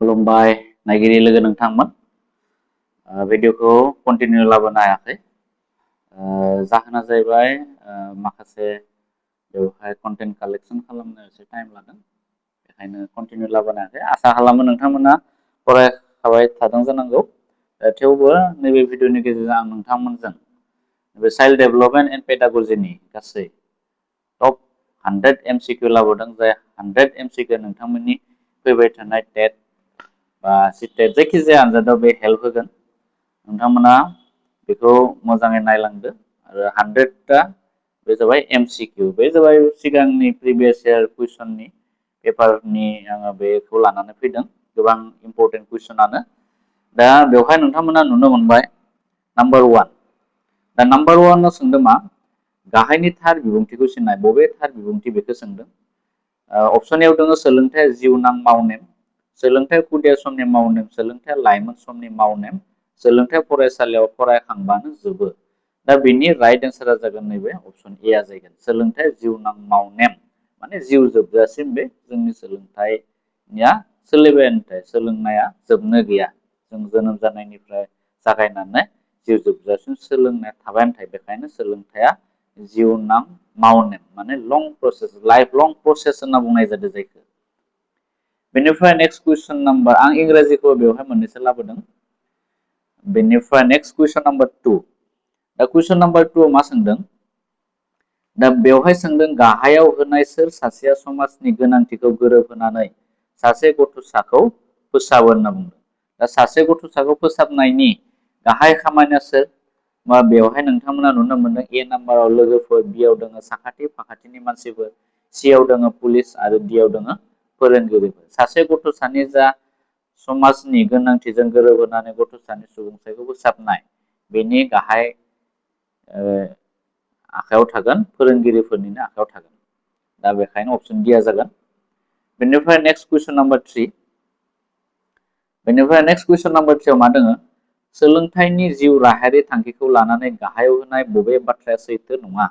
खुलुमबाय नायगिरि लोगो नोंथांमोन भिडिअखौ कन्टिनिउ लाबोनो हायाखै जाहोना जाहैबाय माखासे बेवहाय कन्टेन्ट कालेक्सन खालामनो एसे टाइम लादों बेखायनो कन्टिनिउ लाबोनो हायाखै आसा खालामो नोंथांमोना फरायखाबाय थादों जानांगौ थेवबो नैबे भिडिअनि गेजेरजों आं नोंथांमोनजों बे चाइल्ड डेभेलपमेन्ट एन्ड पेडागजिनि गासै टप 100 MCQ लाबोदों जाय 100 MCQ नोंथांमोननि फैबाय थानाय टेट बा सिटेट जायखिजाया आनजादाव बे हेल्प होगोन नोंथांमोना बेखौ मोजाङै नायलांदो आरो 100टा बे जाबाय MCQ बे जाबाय सिगांनि प्रिभियास इयार कुइसननि पेपारनि आङो बेखौ लानानै फैदों गोबां इम्पर्टेन्ट कुइसनानो दा बेवहाय नोंथांमोना नुनो मोनबाय नाम्बार 1 दा नाम्बार 1 सोंदों मा गाहायनि थार बिबुंथिखौ सिनाय बबे थार बिबुंथि बेखौ सोंदों अपसन एव दङ सोलोंथाइ जिउनां मावनेम सोलोंथाइ खुदिया समनि मावनेम सोलोंथाइ लाइमोन समनि मावनेम सोलोंथाइ फरायसालियाव फरायखांबानो जोबो दा बेनि राइट एन्सारा जागोन नैबे अपसन ए आ जागोन सोलोंथाइ जिउनां मावनेम माने जिउ जोबजासिम बे जोंनि सोलोंथाइया सोलिबायानो थायो सोलोंनाया जोबनो गैया जों जोनोम जानायनिफ्राय जागायनानै जिउ जोबजासिम सोलोंनाया थाबायानो थायो बेखायनो सोलोंथाइया जिउनां मावनेम माने long process life long process होनना बुंनाय जादों जायखौ बेनिफ्राय नेक्स्ट कुइसन नाम्बार आं इंराजिखौ बेवहाय मोननैसो लाबोदों बेनिफ्राय नेक्स्ट कुइसन नाम्बार 2 दा कुइसन नाम्बार 2 मा सोंदों दा बेवहाय सोंदों गाहायाव होनाय सोर सासेया समाजनि गोनांथिखौ गोरोबहोनानै सासे गथ'साखौ फोसाबो होनना बुंदों दा सासे गथ'साखौ फोसाबनायनि गाहाय खामानिया सोर मा बेवहाय नोंथांमोना नुनो मोनदों ए नाम्बाराव लोगोफोर बियाव दङ साखाथि फाखाथिनि मानसिफोर सियाव दङ पुलिस आरो डियाव दङ फोरोंगिरिफोर सासे गथ'सानि जा समाजनि गोनांथिजों गोरोबहोनानै गथ'सानि सुबुंथाइखौ फोसाबनाय बेनि गाहाय आखायाव थागोन फोरोंगिरिफोरनिनो आखायाव थागोन दा बेखायनो अपसन डिया जागोन बेनिफ्राय नेक्स्ट कुइसन नाम्बार 3 बेनिफ्राय नेक्स्ट कुइसन नाम्बार 3 आव मा दङ सोलोंथाइनि जिउ राहायारि थांखिखौ लानानै गाहायाव होनाय बबे बाथ्राया सैथो नङा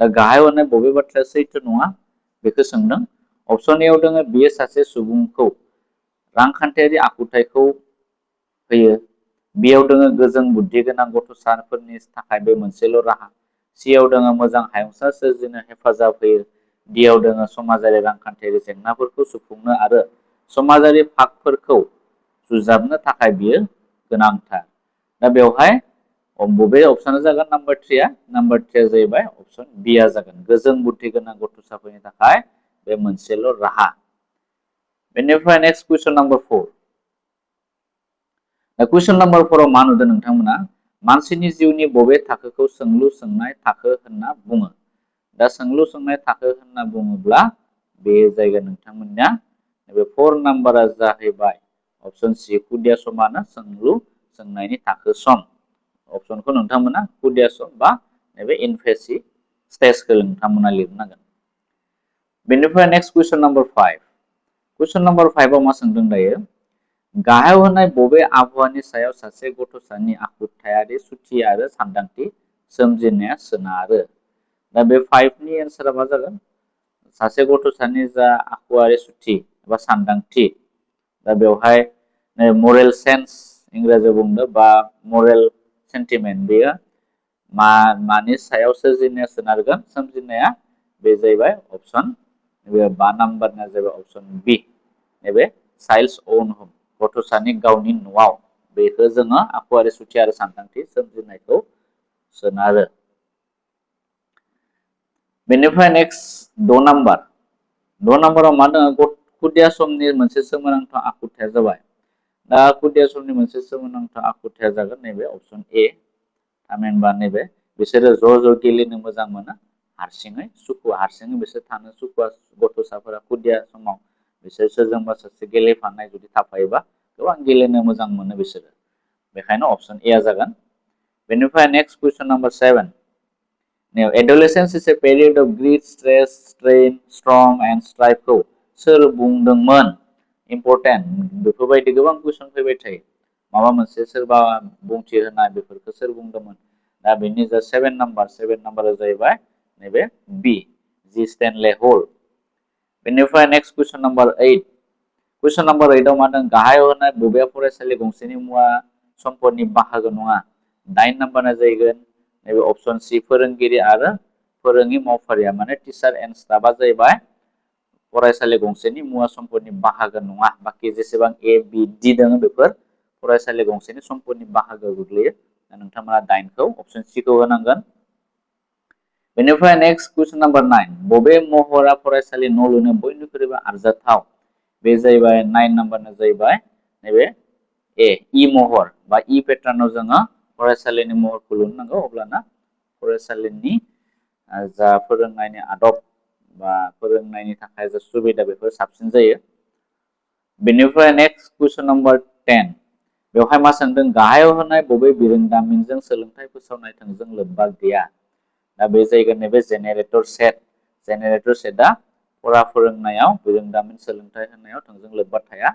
दा गाहायाव होनाय बबे बाथ्राया सैथो नङा बेखौ सोंदों अपसन ए आव दङ बियो सासे सुबुंखौ रांखान्थियारि आखुथायखौ होयो बेयाव दङ गोजों बुद्धि गोनां गथ'साफोरनि थाखाय बे मोनसेल' राहा सियाव दङ मोजां हायुंसा सोरजिनो हेफाजाब होयो डियाव दङ समाजारि रांखान्थियारि जेंनाफोरखौ सुफुंनो आरो समाजारि फाखफोरखौ सुजाबनो थाखाय बियो गोनांथार दा बेवहाय बबे अपसना जागोन नाम्बार 3 नाम्बार 3 जाहैबाय अपसन बि आ जागोन गोजों बुद्धि गोनां गथ'साफोरनि थाखाय बे मोनसेल' राहा बेनिफ्राय नेक्स्ट कुइसन नाम्बार 4 दा कुइसन नाम्बार 4 आव मा नुदों नोंथांमोना मानसिनि जिउनि बबे थाखोखौ सोंलु सोंनाय थाखो होनना बुङो दा सोंलु सोंनाय थाखो होनना बुङोब्ला बे जायगा नोंथांमोननिया नैबे 4 नाम्बारा जाहैबाय अपसन सि खुदिया समानो सोंलु सोंनायनि थाखो सम अपसनखौ नोंथांमोना खुदिया सम बा नैबे इनफेसि स्टेजखौ नोंथांमोना लिरनांगोन बेनिफ्राय नेक्स्ट कुइसन नाम्बार 5 कुइसन नाम्बार 5 आव मा सोंदों दायो गाहायाव होनाय बबे आबहावानि सायाव सासे गथ'सानि आखुथायारि सुथि आरो सानदांथि सोमजिनाया सोनारो दा बे 5 नि एन्सारा मा जागोन सासे गथ'सानि जा आखुवारि सुथि एबा सानदांथि दा बेवहाय मरेल सेन्स इंराजियाव बुंदों बा मरेल सेन्टिमेन्ट बेयो मानि सायाव सोरजिनाया सोनारगोन सोमजिनाया बे जाहैबाय अपसन नैबे 5 नाम्बारना जाहैबाय अपसन बि नैबे चाइल्ड्स ओन हम गथ'सानि गावनि न'आव बेखौ जोङो आखुवारि सुथि आरो सानदांथि सोमजिनायखौ सोनारो बेनिफ्राय नेक्स्ट 6 नाम्बाराव मा दङ खुदिया समनि मोनसे सोमोनांथाव आखुथाया जाबाय दा खुदिया समनि मोनसे सोमोनांथाव आखुथाया जागोन नैबे अपसन ए थामहिनबा नैबे बिसोरो ज' गेलेनो मोजां मोनो हारसिङै बिसोर थानो सुखुवा गथ'साफोरा खुदिया समाव बिसोर सोरजोंबा सासे गेलेफानाय जुदि थाफायोबा गोबां गेलेनो मोजां मोनो बिसोरो बेखायनो अपसन ए आ जागोन बेनिफ्राय next question number 7 Now, adolescence is a period of great stress, strain, storm, and strife खौ सोर बुंदोंमोन इम्पर्टेन्ट बेफोरबायदि गोबां कुइसन फैबाय थायो माबा मोनसे सोरबा बुंथि होनाय बेफोरखौ सोर बुंदोंमोन दा बेनि जा 7 नाम्बारा जाहैबाय नैबे बि जि स्टेनले हल बेनिफ्राय नेक्स्ट कुइसन नाम्बार 8 कुइसन नाम्बार 8 आव मा दं गाहायाव होनाय बबे फरायसालि गंसेनि मुवा सम्पदनि बाहागो नङा 9 नाम्बारा जाहैगोन नैबे अपसन सी फोरोंगिरि आरो फोरोङि मावफारिया माने टिचार एन्ड स्टाफआ जाहैबाय फरायसालि गंसेनि मुवा सम्पदनि बाहागो नङा बाखि जेसेबां ए बि डि दङ बेफोर फरायसालि गंसेनि सम्पदनि बाहागोआव गोग्लैयो नोंथांमोना 9 खौ अपसन सी खौ होनांगोन बेनिफ्राय नेक्स्ट कुइसन नाम्बार 9 बबे महरा फरायसालि न' लुनो बयनिख्रुइबो आरजाथाव बे जाहैबाय 9 नाम्बारना जाहैबाय नैबे ए इ महर बा इ पेटार्नाव जोङो फरायसालिनि महरखौ लुनो नांगौ अब्लाना फरायसालिनि जा फोरोंनायनि आदब बा फोरोंनायनि थाखाय जा सुबिदा बेफोर साबसिन जायो बेनिफ्राय नेक्स्ट कुइसन नाम्बार 10 बेवहाय मा सोंदों गाहायाव होनाय बबे बिरोंदामिनजों सोलोंथाइ फोसावनाय थोंजों लोब्बा गैया दा बे जायगानि नैबे जेनेरेटर सेटआ फरा फोरोंनायाव बिरोंदामिन सोलोंथाइ होनायाव थोंजों लोब्बा थाया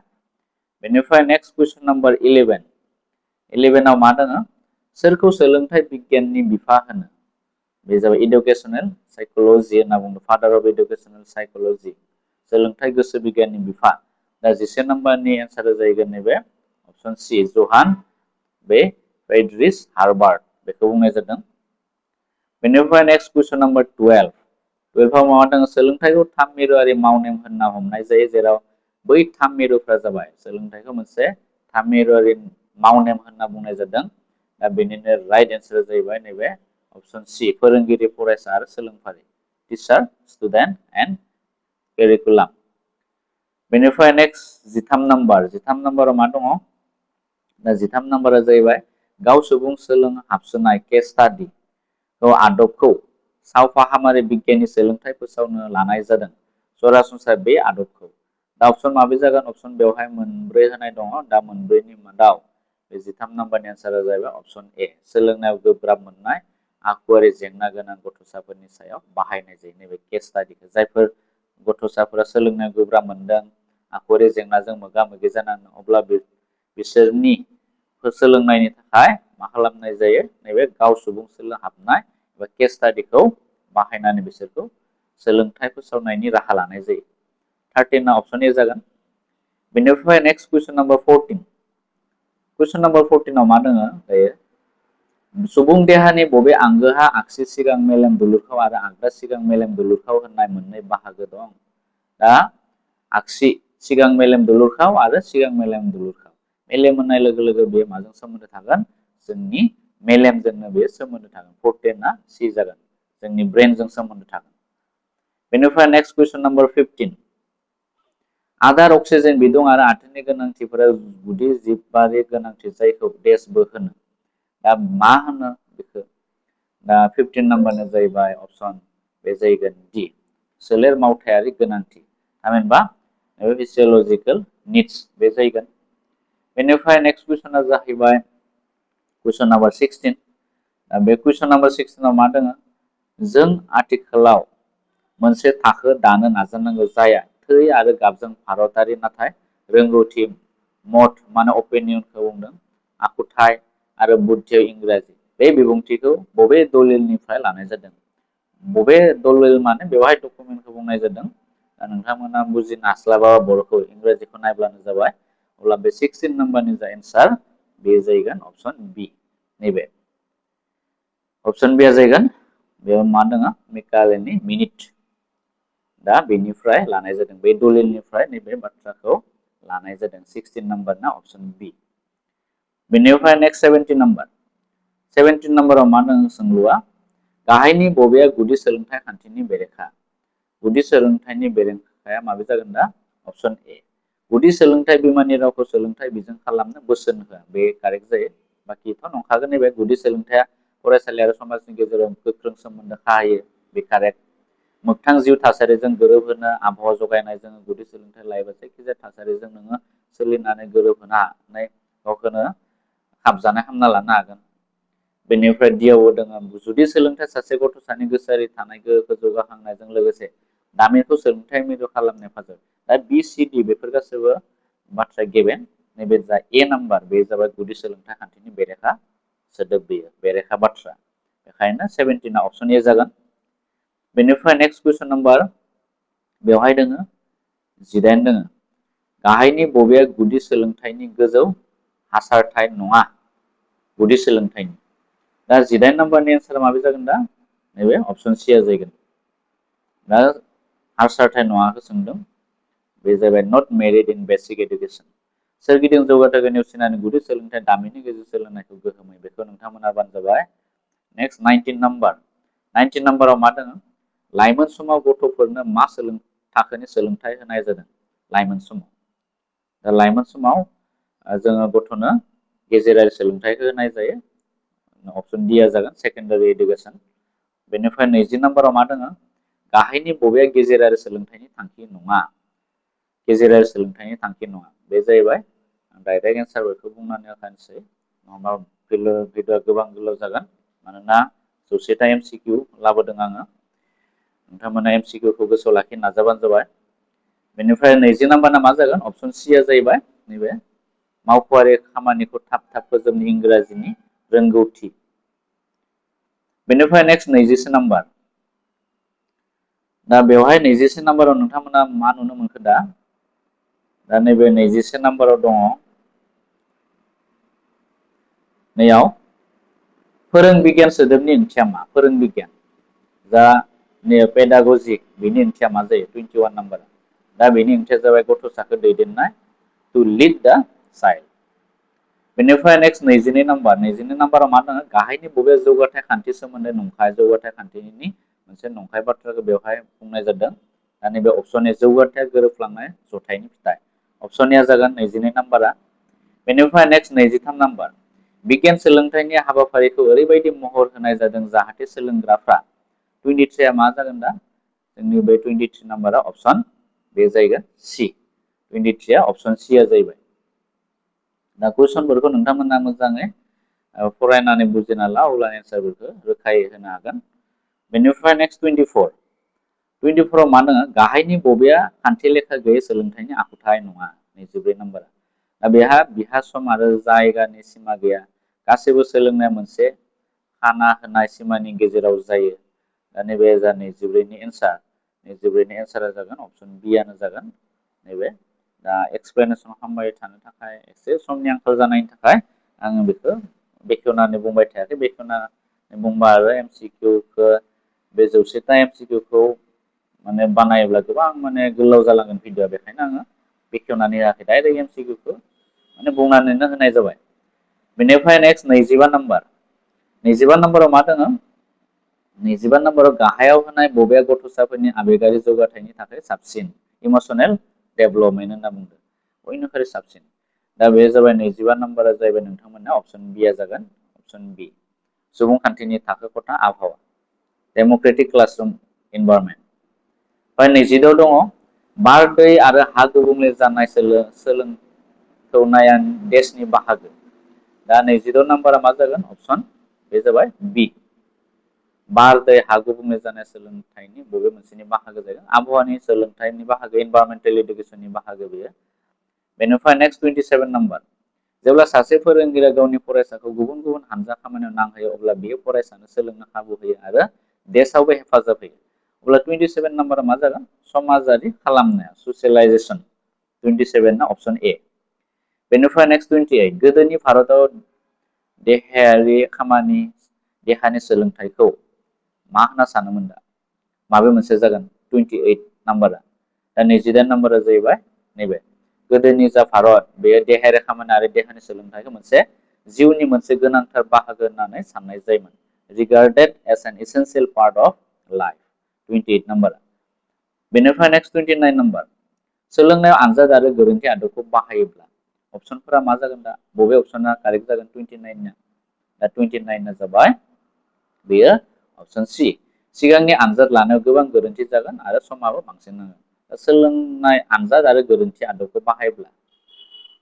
बेनिफ्राय नेक्स्ट कुइसन नाम्बार 11 आव मा दङ सोरखौ सोलोंथाइ बिगियाननि बिफा होनो बे जाबाय इडुकेसनेल साइकोलॉजी होनना बुङो फादार अफ इडुकेसनेल साइकोलॉजी सोलोंथाइ गोसो बिगियाननि बिफा दा 11 नाम्बारनि एन्सारा जाहैगोन नैबे अपसन सी जहान बे फ्रेडरिच हार्बार्ट बेखौ बुंनाय जादों बेनिफ्राय नेक्स्ट कुइसन नाम्बार 12 आव मा दङ सोलोंथाइखौ थाम मिरुआरि मावनेम होनना हमनाय जायो जेराव बै थाम मिरुफ्रा जाबाय सोलोंथाइखौ मोनसे थाम मिरुआरि मावनेम होनना बुंनाय जादों दा बेनिनो राइट एन्सारा जाहैबाय नैबे अपसन सी फोरोंगिरि फरायसा आरो सोलोंफारि टिचार स्टुडेन्ट एन्ड कारिकुलाम बेनिफ्राय नेक्स्ट 13 नाम्बाराव मा दङ दा 13 नाम्बारा जाहैबाय गाव सुबुं सोलों हाबसोनाय केस स्टाडि आदबखौ सावफाहामारि बिगियाननि सोलोंथाइ फोसावनो लानाय जादों सरासनस्रा बे आदबखौ दा अपसन माबे जागोन अपसन बेवहाय मोनब्रै होनाय दङ दा मोनब्रैनि मादाव बे 13 नाम्बारनि एन्सारा जाहैबाय अपसन ए सोलोंनायाव गोब्राब मोननाय आखुआरि जेंना गोनां गथ'साफोरनि सायाव बाहायनाय जायो नैबे केस स्टाडिखौ जायफोर गथ'साफोरा सोलोंनायाव गोब्राब मोनदों आखुआरि जेंनाजों मोगा मोगि जानांदों अब्ला बिसोरनि सोलोंनायनि थाखाय मा खालामनाय जायो नैबे गाव सुबुं सोलों हाबनाय एबा केस स्टाडिखौ बाहायनानै बिसोरखौ सोलोंथाइ फोसावनायनि राहा लानाय जायो 13 अपसन ए जागोन बेनिफ्राय नेक्स्ट कुइसन नाम्बार 14 कुइसन नाम्बार 14 आव मा दङ दायो सुबुं देहानि बबे आंगोहा आगसि सिगां मेलेम दुलुरखाव आरो आगदा सिगां मेलेम दुलुरखाव होननाय मोननै बाहागो दं दा आगसि सिगां मेलेम दुलुरखाव आरो सिगां मेलेम दुलुरखाव मेलेम होननाय लोगो लोगो बेयो माजों सोमोन्दो थागोन जोंनि मेलेमजोंनो बेयो सोमोन्दो थागोन 14 सी जागोन जोंनि ब्रेनजों सोमोन्दो थागोन बेनिफ्राय नेक्स्ट कुइसन नाम्बार 15 आदार अक्सिजेन बिदुं आरो आथोननि गोनांथिफोरा गुदि जिबारि गोनांथि जायखौ देशबो होनो दा मा होनो बेखौ दा 15 नाम्बारनो जाहैबाय अपसन बे जाहैगोन डि सोलेर मावथायारि गोनांथि थामहिनबा फिजियोलॉजिकल निड्स बे जाहैगोन बेनिफ्राय नेक्स्ट कुइसना जाहैबाय कुइसन नाम्बार 16 बे कुइसन नाम्बार 16 आव मा दङ जों आथिखालाव मोनसे थाखो दानो नाजानांगौ जाया थै आरो गाबजों भारतारि नाथाय रोंगौथि मत माने अपिनियनखौ बुंदों आखुथाय आरो बुद्धियाव इंराजि बे बिबुंथिखौ बबे दलिलनिफ्राय लानाय जादों बबे दलिल माने बेवहाय डकुमेन्टखौ बुंनाय जादों दा नोंथांमोना बुजिनो हास्लाबाबा बर'खौ इंराजिखौ नायब्लानो जाबाय अब्ला बे 16 नाम्बारनि जा एन्सार बे जाहैगोन अपसन बि नैबे अपसन बि जाहैगोन बेयाव मा दङ मेकालेनि मिनिट दा बेनिफ्राय लानाय जादों बे दलिलनिफ्राय नैबे बाथ्राखौ लानाय जादों 16 नाम्बारना अपसन बि बेनिफ्राय नेक्स्ट 17 नाम्बाराव मा दङ सोंलुआ गाहायनि बबेया गुदि सोलोंथाइ खान्थिनि बेरेखा गुदि सोलोंथाइनि बेरेखाया माबे जागोन दा अपसन ए गुदि सोलोंथाइ बिमानि रावखौ सोलोंथाइ बिजों खालामनो बोसोन होआ बे कारेक्ट जायो बाखिथ' नंखागोन नैबे गुदि सोलोंथाइया फरायसालि आरो समाजनि गेजेराव गोख्रों सोमोन्दो खाहायो बे कारेक्ट मोगथां जिउ थासारिजों गोरोबहोनो आबहावा जगायनाय जोङो गुदि सोलोंथाइ लायोबा जायखिजाया थासारिजों नोङो सोलिनानै गोरोबहोनो हानाय गावखौनो खाबजानाय खालामना लानो हागोन बेनिफ्राय डिआवबो दङ जुदि सोलोंथाइ सासे गथ'सानि गोसोआरि थानाय गोहोखौ जौगाखांनायजों लोगोसे दामिनखौ सोलोंथाइ मिरु खालामनो हेफाजाब दा बि सि डि बेफोर गासैबो बाथ्रा गेबें नैबे जा ए नाम्बार बे जाबाय गुदि सोलोंथाइ खान्थिनि बेरेखा सोदोब बेयो बेरेखा बाथ्रा बेखायनो 17 अपसन ए जागोन बेनिफ्राय नेक्स्ट कुइसन नाम्बार बेवहाय दोङो 18 दोङो गाहायनि बबेया गुदि सोलोंथाइनि गोजौ हासारथाय नङा? गुदि सोलोंथाइनि। दा 18 नम्बरनि एन्सारा माबे जागोन दा? नैबे अपसन सिया जागोन। दा हासारथाय नङाखौ सोंदों। बे जाबाय नट मेरिड इन बेसिक एडुकेसन। सोरगिदिं जौगाथायखौ नेवसिनानै गुदि सोलोंथाइ दामिनि गेजेर सोलोंनायखौ गोहोमै, बेखौ नोंथांमोना बानो जाबाय। Next 19 number. 19 नम्बराव मा दङ? लाइमोन समाव गथ'फोरनो मा थाखोनि सोलोंथाइ होनाय जादों? लाइमोन समाव। दा लाइमोन समाव जोङो गथ'नो गेजेरारि सोलोंथाइखौ होनाय जायो। अपसन डिआ जागोन सेकेन्डारि इडुकेसन। बेनिफ्राय 20 नम्बराव मा दङ? गाहायनि बबेया गेजेरारि सोलोंथाइनि थांखि नङा? गेजेरारि सोलोंथाइनि थांखि नङा। बे जाहैबाय डाइरेक्ट एन्सारफोरखौ बुंनानै होखानोसै। नङाबा भिडिअआ गोबां गोलाव जागोन। मानोना 100ता MCQ लाबोदों आङो। नोंथांमोना MCQखौ गोसोआव लाखिनो नाजाबानो जाबाय। बेनिफ्राय 20 नाम्बारना मा जागोन? अपसन सिया जाहैबाय नैबे मावख'आरि खामानिखौ थाब थाब फोजोबनो इंराजिनि रोंगौथि। बेनिफ्राय नेक्स्ट 21 नाम्बार। दा बेवहाय 21 नाम्बाराव नोंथांमोना मा नुनो मोनखो दा? दा नैबे 21 नाम्बाराव दङ। नैयाव फोरोंबिगियान सोदोबनि ओंथिया मा? फोरोंबिगियान। दा पेडागजिक बेनि ओंथिया मा जायो? 21 नाम्बार। दा बेनि ओंथिया जाबाय गथ'साखौ दैदेननाय। टु लिड दा चाइल्ड। बेनिफ्राय नेक्स्ट 22 नाम्बार। 22 नाम्बाराव मा दङ? गाहायनि बबे जौगाथाय खान्थि सोमोन्दै नंखाय जौगाथाय खान्थिनि मोनसे नंखाय बाथ्राखौ बेवहाय बुंनाय जादों। दा नैबे अपसन ए जौगाथाय गोरोबफ्लांनाय जथायनि फिथाइ। अपसन ए जागोन 22 नाम्बारा। बेनिफ्राय नेक्स्ट 23 नाम्बार। बिगियान सोलोंथाइनि हाबाफारिखौ ओरैबायदि महर होनाय जादों जाहाथे सोलोंग्राफ्रा 23 मा जागोन दा? जोंनि बे 23 नाम्बारा अपसन बे जाहैगोन सि। 23 अपसन सिया जाहैबाय। दा कुइसनफोरखौ नोंथांमोना मोजाङै फरायनानै बुजिना ला, अब्ला एन्सारफोरखौ रोखायै होनो हागोन। बेनिफ्राय नेक्स्ट 24। 24आव मा दङ? गाहायनि बबेया खान्थि लेखा गैयै सोलोंथाइनि आखुथाय नङा? 24 नाम्बारा। दा बिहा सम आरो जायगानि सिमा गैया। गासैबो सोलोंनाया मोनसे खाना होनाय सिमानि गेजेराव जायो। दा नैबे जा 24नि एन्सार। 24नि एन्सारा जागोन अपसन बि आनो जागोन। नैबे दा एक्सप्लेनेसन खालामबाय थानो थाखाय एसे समनि आंखाल जानायनि थाखाय आङो बेखौ बेखेवनानै बुंबाय थायाखै। बेखेवना बुंबा आरो MCQखौ बे 100ता MCQखौ माने बानायोब्ला गोबां माने गोलाव जालांगोन भिडिअआ। बेखायनो आङो बेखेवनानै होआखै। डाइरेक्ट MCQखौ माने बुंनानैनो होनाय जाबाय। बेनिफ्राय नेक्स्ट 25 नाम्बार। 25 नाम्बाराव मा दङ? 25 नाम्बाराव गाहायाव होनाय बबेया गथ'साफोरनि आबेगारि जौगाथायनि थाखाय साबसिन? इमसनेल डेभेलपमेन्ट होनना बुंदों। बयनिख्रुइ साबसिन। दा बे जाबाय 25 नाम्बारा जाहैबाय नोंथांमोना अपसन बिया जागोन। अपसन बि। सुबुंखान्थिनि थाखो खथा आबहावा। Democratic classroom environment. ओमफ्राय 26 दङ। बार, दै आरो हा गुबुंले जानाय खौ नाया देशनि बाहागो। दा 26 नाम्बारा मा जागोन? अपसन बे जाबाय बि। बार, दै, हा गुबुंले जानाय सोलोंथाइनि बबे मोनसेनि बाहागो जागोन? आबहावानि सोलोंथाइनि बाहागो, इनभारमेन्टेल इडुकेसननि बाहागो बेयो। बेनिफ्राय नेक्स्ट 27 नाम्बार। जेब्ला सासे फोरोंगिरिया गावनि फरायसाखौ गुबुन गुबुन हानजा खामानियाव नांहोयो, अब्ला बियो फरायसानो सोलोंनो खाबु होयो आरो देशआवबो हेफाजाब होयो। अब्ला 27 नाम्बारा मा जागोन? समाजारि खालामनाय, ससियेलाइजेसन। 27 ना अपसन ए। बेनिफ्राय नेक्स्ट 28। गोदोनि भारताव देहायारि खामानि, देहानि सोलोंथाइखौ मा होनना सानोमोन दा? माबे मोनसे जागोन? 28 नाम्बारा। दा 29 नाम्बारा जाहैबाय नैबे। गोदोनि जा भारत, बेयो देहायारि खामानि आरो देहानि सोलोंथाइखौ मोनसे जिउनि मोनसे गोनांथार बाहागो होननानै साननाय जायोमोन। Regarded as an essential part of life. 28 नाम्बारा। बेनिफ्राय नेक्स्ट 29 नाम्बार। सोलोंनायाव आनजाद आरो गोरोन्थि आदबखौ बाहायोब्ला अपसनफोरा मा जागोन दा? बबे अपसना कारेक्ट जागोन 29 ना? दा 29 आ जाबाय बेयो अपसन सि। सिगांनि आनजाद लानायाव गोबां गोरोन्थि जागोन आरो समाबो बांसिन नाङो। सोलोंनाय आनजाद आरो गोरोन्थि आदबखौ बाहायब्ला,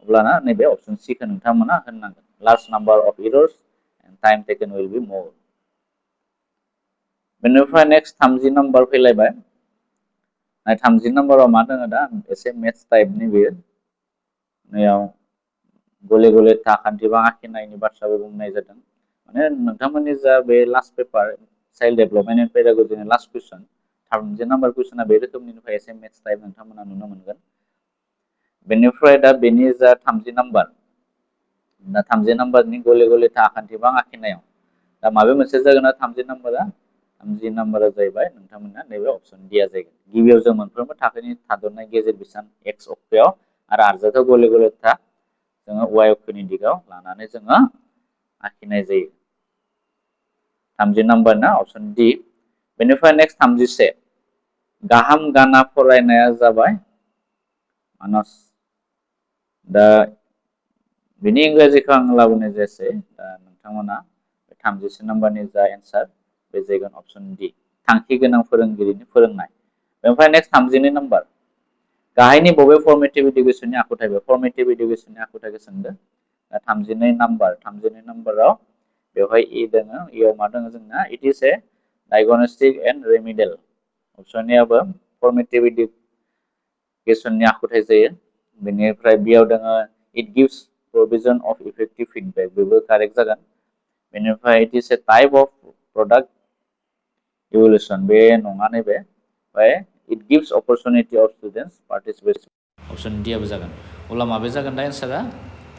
अब्लाना नैबे अपसन सिखौ नोंथांमोना होननांगोन। Large number of errors and time taken will be more. बेनिफ्राय नेक्स्ट 30 नाम्बार फैलायबाय। 30 नाम्बाराव मा दङ दा? एसे मेथ्स टाइपनि बेयो। नैयाव गले गले था खान्थि बा आखिनायनि बाथ्राबो बुंनाय जादों। माने नोंथांमोननि जा बे last paper child development and पेडागजिनि लास्ट कुइसन, 30 नाम्बार कुइसना बे रोखोमनिफ्राय एसे मेथ्स टाइप नोंथांमोना नुनो मोनगोन। बेनिफ्राय दा बेनि जा 30 नाम्बार दा 30 नाम्बारनि गले गले आखान्थिबा आखिनायाव दा माबे मोनसे जागोन ना 30 नाम्बारा 30 नाम्बारा जाहैबाय नोंथांमोना नैबे अपसन डिया जागोन गिबियाव जों मोनफ्रोमबो थाखोनि थाद'नाय गेजेर बेसेबां एक्स अक्षआव आरो आरजाथाव गले गले जोङो वाइ अक्षनि दिगाव लानानै जोङो आखिनाय जायो 30 नाम्बार ना अपसन डि बेनिफ्राय नेक्स्ट 31 गाहाम गाना फरायनाया जाबाय मानस दा बिनि इंराजिखौ आं लाबोनाय जायासै दा नोंथांमोना 30 नाम्बारनि जा एन्सार बे जागोन अपसन डि थांखि गोनां फोरोंगिरिनि फोरोंनाय बेनिफ्राय नेक्स्ट 32 नाम्बार गाहायनि बबे फर्मेटिभ इडुकेसननि आखुथाय बे फर्मेटिभ इडुकेसननि आखुथायखौ सोंदों 32 नाम्बाराव बेवहाय इ दोङो इयाव मा दोङो जोंना it is a diagnostic and remedial option एआबो फर्मेटिभ इडुकेसननि आखुथाय जायो बेनिफ्राय बियाव दोङो it gives provision of effective feedback बेबो कारेक्ट जागोन बेनिफ्राय it is a type of product evaluation बे नङा नैबे ओमफ्राय it gives opportunity of students participation option डिआबो जागोन अब्ला माबे जागोन दा एन्सारा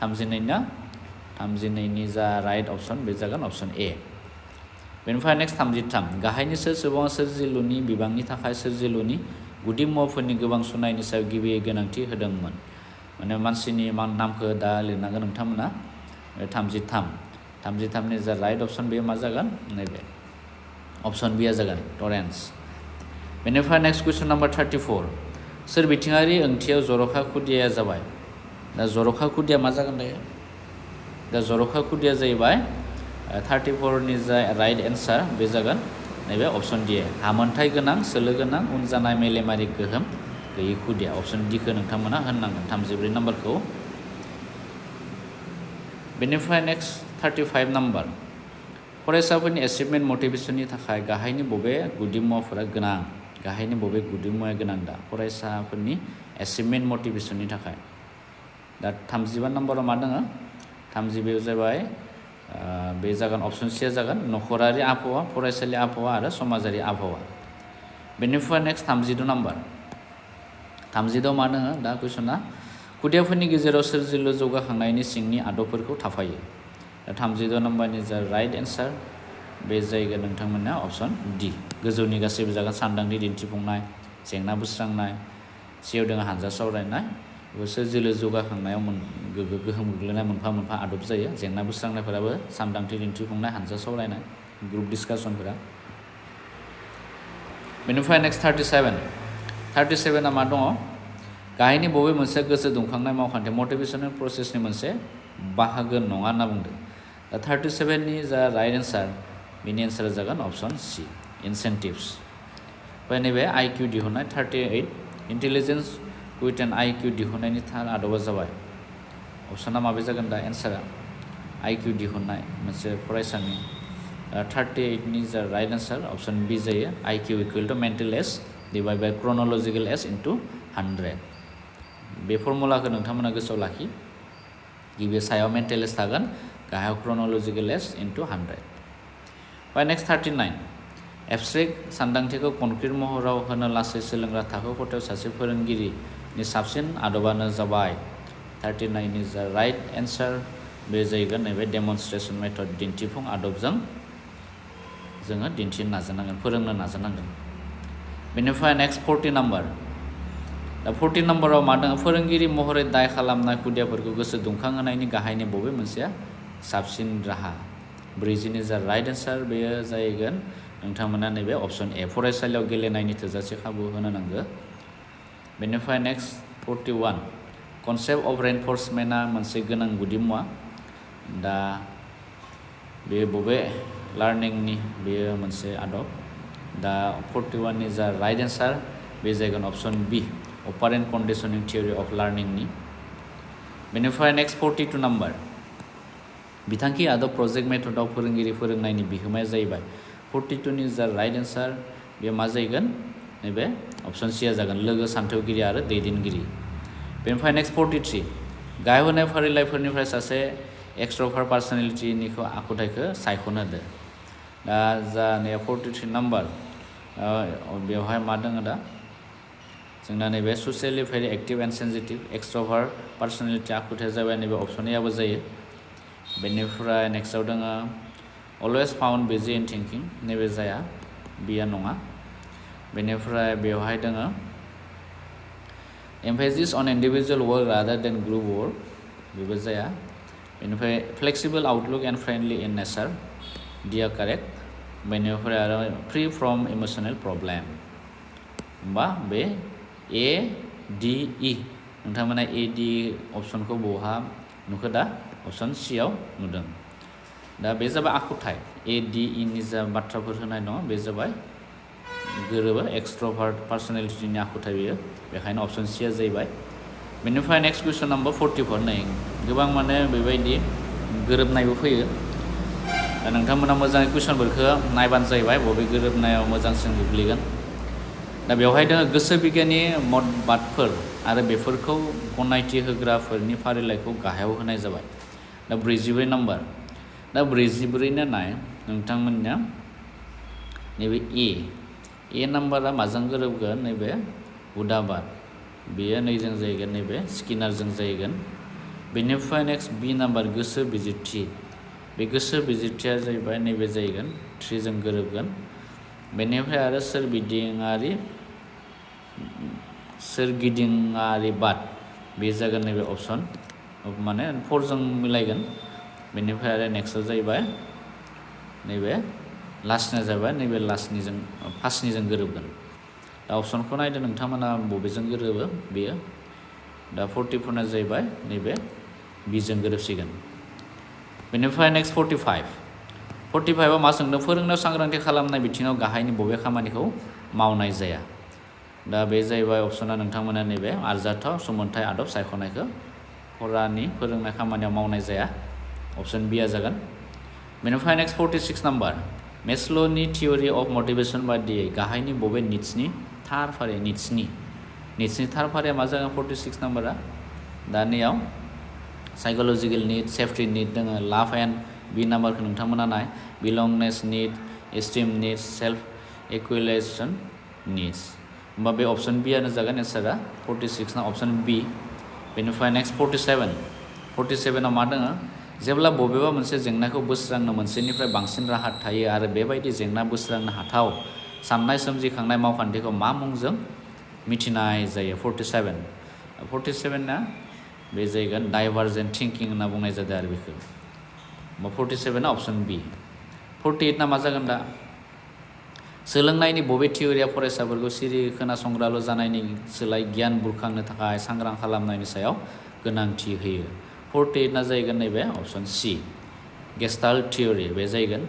32 ना 32नि जा राइट अपसन बे जागोन अपसन ए बेनिफ्राय नेक्स्ट 33 गाहायनि सुबुङा सोरजिलुनि बिबांनि थाखाय सोरजिलुनि गुदि मुवाफोरनि गोबां सुनायनि सायाव गिबियै गोनांथि होदोंमोन माने मानसिनि नामखौ दा लिरनांगोन नोंथांमोना 33नि जा राइट अपसन बे मा जागोन नैबे अपसन बिया जागोन टरेन्स बेनिफ्राय नेक्स्ट कुइसन नाम्बार 34 सोरबिथिङारि ओंथियाव जर'खा खुदिया जाबाय दा जर'खा खुदिया मा जागोन दायो दा जर'खा खुदिया जाहैबाय 34नि जा राइट एन्सार बे जागोन नैबे अपसन डि हामोनथाय गोनां सोलो गोनां उन जानाय मेलेमारि गोहोम गैयै खुदिया अपसन डिखौ नोंथांमोना होननांगोन 34 नाम्बारखौ बेनिफ्राय नेक्स्ट 35 नाम्बार फरायसाफोरनि एचिभमेन्ट मटिभेसननि थाखाय गाहायनि बबे गुदि मुवाफोरा गोनां गाहायनि बबे गुदि मुवाया गोनां दा फरायसाफोरनि एचिभमेन्ट मटिभेसननि थाखाय दा 35 नाम्बाराव मा दङ 30 जाबाय बे जागोन अपसन सिया जागोन नखरारि आबहावा फरायसालि आबहावा आरो समाजारि आबहावा बेनिफ्राय नेक्स्ट 32 नाम्बार 30 मा दङ दा कुइसना खुदियाफोरनि गेजेराव सोरजिलु जौगाखांनायनि सिंनि आदबफोरखौ थाफायो दा 32 नाम्बारनि जा राइट एन्सार बे जायगा नोंथांमोना अपसन डि गोजौनि गासैबो जागोन सानदांथि दिन्थिफुंनाय जेंना बोस्रांनाय सियाव दङ हानजा सावरायनाय सोरजिलु जौगाखांनायाव गोहोम गोग्लैनाय मोनफा मोनफा आदब जायो जेंना बोस्रांनायफोराबो सानदांथि दिन्थिफुंनाय हानजा सावरायनाय ग्रुप डिसकासनफोरा बेनिफ्राय नेक्स्ट 37 मा दङ गाहायनि बबे मोनसे गोसो दुंखांनाय मावखान्थि मटिभेशनल प्रसेसनि मोनसे बाहागो नङा होनना बुंदों दा 37नि जा राइट एन्सार बेनि एन्सारा जागोन अपसन सि इनसेन्टिभ्स ओमफ्राय नैबे आइकिउ दिहुननाय 38 इन्टेलिजेन्स उइथ एन आइकिउ दिहुननायनि थार आदबा जाबाय अपसना माबे जागोन दा एन्सारा आइकिउ दिहुननाय मोनसे फरायसानि 38नि जा राइट एन्सार अपसन बि जायो IQ equal to mental age divide by chronological age into 100 बे फर्मुलाखौ नोंथांमोना गोसोआव लाखि गिबि सायाव मेन्टेल एज थागोन गाहायाव क्रन'लजिकेल एज इन्टु 100 ओमफ्राय नेक्स्ट 39 एबस्ट्रेक्ट सानदांथिखौ कनक्रिट महराव होनो लासै सोलोंग्रा थाखो खथायाव सासे फोरोंगिरिनि साबसिन आदबानो जाबाय 39नि जा राइट एन्सार बे जाहैगोन नैबे डेमनस्ट्रेसन मेथड दिन्थिफुं आदबजों जोङो दिन्थिनो नाजानांगोन फोरोंनो नाजानांगोन बेनिफ्राय नेक्स्ट 40 नाम्बार दा 40 नाम्बाराव मा दङ फोरोंगिरि महरै दाय खालामनाय खुदियाफोरखौ गोसो दुंखांहोनायनि गाहायनि बबे मोनसेया साबसिन राहा 40नि जा राइट एन्सार बेयो जाहैगोन नोंथांमोना नैबे अपसन ए फरायसालियाव गेलेनायनि थोजासे खाबु होनो नांगौ बेनिफ्राय नेक्स्ट 41 कनसेप्ट अफ रेनफर्समेन्टआ मोनसे गोनां गुदि मुवा दा बे बबे लार्निंनि बेयो मोनसे आदब दा 41नि जा राइट एन्सार बे जागोन अपसन बि अपारेन्ट कन्डिशनिं थियरि अफ लार्निंनि बेनिफ्राय नेक्स्ट 42 नाम्बार बिथांखि आदब प्रजेक्ट मेथडआव फोरोंगिरि फोरोंनायनि बिहोमाया जाहैबाय 42नि जा राइट एन्सार बेयो मा जाहैगोन नैबे अपसन सिया जागोन लोगो सानथौगिरि आरो दैदेनगिरि बेनिफ्राय नेक्स्ट 43 गाहाय होनाय फारिलाइफोरनिफ्राय सासे एक्सट्रभार्ट पार्सनेलिटिनिखौ आखुथायखौ सायख'नो होदो दा जा 43 नाम्बार बेवहाय मा दङ दा जोंना नैबे socially very active and sensitive extrovert personality आखुथाया जाबाय नैबे अप्सन एआबो जायो। बेनिफ्राय नेक्स्टआव दङ अलवेज फाउन्ड बिजि इन थिंकिं, नैबे जाया, बिया नङा। बेनिफ्राय बेवहाय दङ एम्फेसिस अन इन्डिभिजुवेल वर्क रादार देन ग्रुप वर्क, बेबो जाया। बेनिफ्राय फ्लेक्सिबल आउटलुक एन्ड फ्रेन्डलि इन नेचार, डिया कारेक्ट। बेनिफ्राय आरो फ्रि फ्रम इमोसनेल प्रब्लेम, होमबा बे ए डि इ, नोंथांमोना ए डि अप्सनखौ बहा नुखो दा? अप्सन सियाव नुदों। दा बे जाबाय आखुथाय, ए डि इ नि जा बाथ्राफोर होनाय दङ बे जाबाय गोरोबो, एक्सट्रभार्ट पार्सनेलिटिनि आखुथाय बेयो, बेखायनो अप्सन सिया जाहैबाय। बेनिफ्राय नेक्स्ट कुइसन नाम्बार 44, नै गोबां माने बेबायदि गोरोबनायबो फैयो। दा नोंथांमोना मोजाङै कुइसनफोरखौ नायबानो जाहैबाय बबे गोरोबनायाव मोजांसिन गोग्लैगोन। दा बेवहाय दङ गोसो बिगियाननि मतबादफोर आरो बेफोरखौ गनायथि होग्राफोरनि फारिलाइखौ गाहायाव होनाय जाबाय। दा 44 नाम्बार, दा 44 नाय नोंथांमोननिया नैबे ए नाम्बारा माजों गोरोबगोन? नैबे हुदाबाद, बेयो नैजों जाहैगोन, नैबे स्किनारजों जाहैगोन। बेनिफ्राय नेक्स्ट बि नाम्बार गोसो बिजिरथि, बे गोसो बिजिरथिया जाहैबाय नैबे जाहैगोन, 3 जों गोरोबगोन। बेनिफ्राय आरो सोरगिदिङारि बाद, बे जागोन नैबे अप्सन माने 4 जों मिलायगोन। बेनिफ्राय आरो नेक्स्टआव जाहैबाय नैबे लास्टनिया जाबाय नैबे लास्टनिजों फार्स्टनिजों गोरोबगोन। दा अप्सनखौ नायदो नोंथांमोना बबेजों गोरोबो बेयो। दा 44 जाहैबाय नैबे बिजों गोरोबसिगोन। बेनिफ्राय नेक्स्ट 45आव मा सोंदों? फोरोंनायाव सांग्रांथि खालामनाय बिथिङाव गाहायनि बबे खामानिखौ मावनाय जाया? दा बे जाहैबाय अप्सना नोंथांमोना नैबे आरजाथाव सोलोंथाइ आदब सायख'नायखौ फरानि फोरोंनाय खामानियाव मावनाय जाया, अप्सन बिया जागोन। बेनिफ्राय नेक्स्ट 46 नाम्बार, मेस्ल'नि थियरि अफ मटिभेसन बायदियै गाहायनि बबे निड्सनि थार फारि, निड्सनि थार फारिया मा जागोन? 46 नाम्बारा दानियाव साइक'लजिकेल निड, सेफ्टि निड दङ, लाभ एन्ड बि नाम्बारखौ नोंथांमोना नाय, belongingness need, esteem needs, self actualisation needs, होमबा बे अप्सन बियानो जागोन एन्सारा 46 ना अप्सन बि। बेनिफ्राय नेक्स्ट 47आव मा दङ? जेब्ला बबेबा मोनसे जेंनाखौ बोस्रांनो मोनसेनिफ्राय बांसिन राहा थायो आरो बेबायदि जेंना बोस्रांनो हाथाव साननाय सोमजिखांनाय मावखान्थिखौ मा मुंजों मिथिनाय जायो? 47ना बे जाहैगोन डाइभार्जेन्ट थिंकिं होनना बुंनाय जादों आरो बेखौ, होमबा 47आ अप्सन बि। 48ना मा जागोन दा? सोलोंनायनि बबे थियरिया फरायसाफोरखौ सिरि खोनासंग्राल' जानायनि सोलाय गियान बुरखांनो थाखाय सांग्रां खालामनायनि सायाव गोनांथि होयो? 48ना जाहैगोन नैबे अप्सन सि, गेस्टाल्ट थियरि, बे जाहैगोन।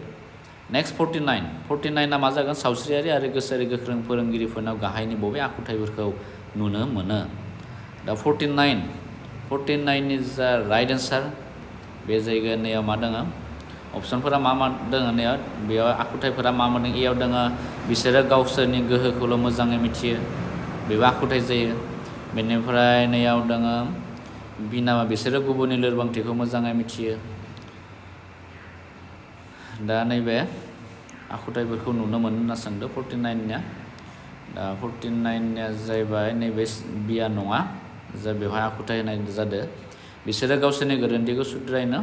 नेक्स्ट 49ना मा जागोन? सावस्रियारि आरो गोसोआरि गोख्रों फोरोंगिरिफोरनाव गाहायनि बबे आखुथायफोरखौ नुनो मोनो? दा 49नि जा राइट एन्सार बे जाहैगोन, नैयाव मा दङ? अप्सनफोरा मा दङ? नैयाव बेयाव आखुथायफोरा मा मोनदों? एयाव दङ बिसोरो गावसोरनि गोहोखौल' मोजाङै मिथियो, बेबो आखुथाय जायो। बेनिफ्राय नैयाव दङ बि नामा, बिसोरो गुबुननि लोरबांथिखौ मोजाङै मिथियो। दा नैबे आखुथायफोरखौ नुनो मोनो होनना सोंदों 49निया। दा 49निया जाहैबाय नैबे बिया नङा, जा बेवहाय आखुथाय होनाय जादों, बिसोरो गावसोरनि गोरोन्थिखौ सुद्रायनो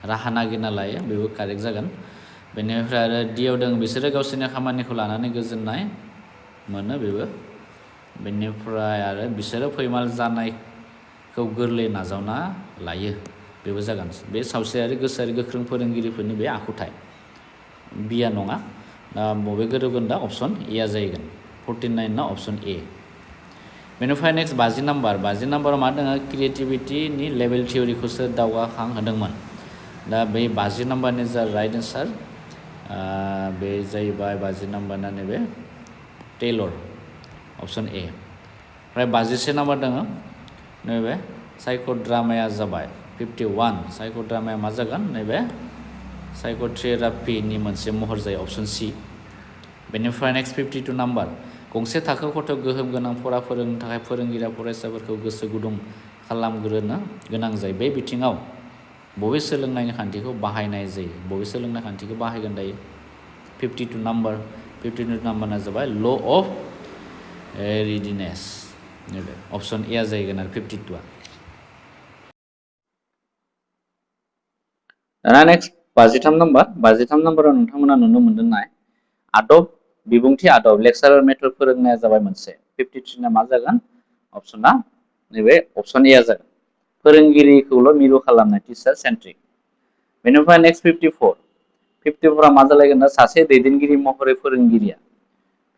राहा नागिरना लायो, बेबो कारेक्ट जागोन। बेनिफ्राय आरो डियाव दङ बिसोरो गावसोरनि खामानिखौ लानानै गोजोननाय मोनो, बेबो। बेनिफ्राय आरो बिसोरो फैमाल जानायखौ गोरलै नाजावना लायो, बेबो जागोन। बे सावस्रियारि गोसोआरि गोख्रों फोरोंगिरिफोरनि बे आखुथाय, बिया नङा। दा बबे गोरोबगोन? दा अप्सन एआ जाहैगोन, 49ना अप्सन ए। बेनिफ्राय नेक्स्ट 50 नाम्बाराव मा दङ? क्रिएटिभिटिनि लेभेल थियरिखौ सोर दावगाखांहोदोंमोन? दा बै 50 नाम्बारनि जा राइट एन्सार बे जाहैबाय 50 नाम्बारना नैबे टेलर, अप्सन ए। ओमफ्राय 51 नाम्बार दङ नैबे साइक'ड्रामाया जाबाय 51, साइक'ड्रामाया मा जागोन? नैबे साइक'थेरापिनि मोनसे महर जायो, अप्सन सि। बेनिफ्राय नेक्स्ट 52 नाम्बार, गंसे थाखो खथायाव गोहोम गोनां फरा फोरोंनो थाखाय फोरोंगिरिया फरायसाफोरखौ गोसो गुदुं खालामग्रोनो गोनां जायो। बे बिथिङाव बबे सोलोंनायनि खान्थिखौ बाहायनाय जायो? बबे सोलोंनाय खान्थिखौ बाहायगोन दायो? 52 नाम्बारना जाबाय ल' अफ रेडिनेस नैबे अप्शन ए जाहैगोन आरो 52 दाना नेक्स्ट 53 नम्बराव नोंथांमोना नुनो मोनदोंना आदब बिबुंथि आदब लेक्सार मेथड फोरोंनाया जाबाय मोनसे 53 ना मा जागोन अप्शना नैबे अप्शन ए जागोन फोरोंगिरिखौल' मिरु खालामनाय टिचार सेन्ट्रिक बेनिफ्राय नेक्स्ट 54 मा जालायगोन सासे दैदेनगिरि महरै फोरोंगिरिया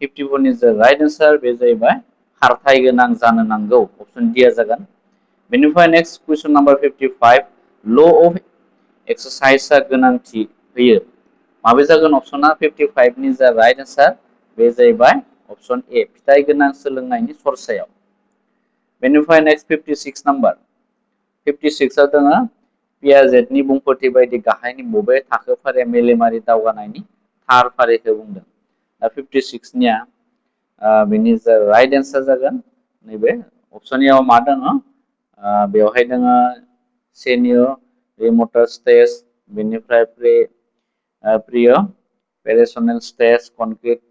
54 नि राइट आन्सार बे जाहैबाय खारथाइ गोनां जानो नांगौ अप्शन डि जागोन बेनिफ्राय नेक्स्ट कुइसन नाम्बार 55 ल' अफ एक्सारसाइजआ गोनांथि होयो माबे जागोन अप्शना 55 नि जा राइट आन्सार बे जाहैबाय अप्शन ए फिथाइ गोनां सोलोंनायनि सरसायाव बेनिफ्राय नेक्स्ट 56 नाम्बार 56 आव दङ पियाजेटनि बुंफोरथि बायदि गाहायनि बबे थाखो फारिया मेलेमारि दावगानायनि थार फारिखौ बुंदों दा 56 निया बेनि जा राइट आन्सार जागोन नैबे अप्शन ए आव मा दङ बेवहाय दङ सेनियर रिमटार स्टेज बेनिफ्राय प्रिय पेरेसनेल स्टेज कनक्रिट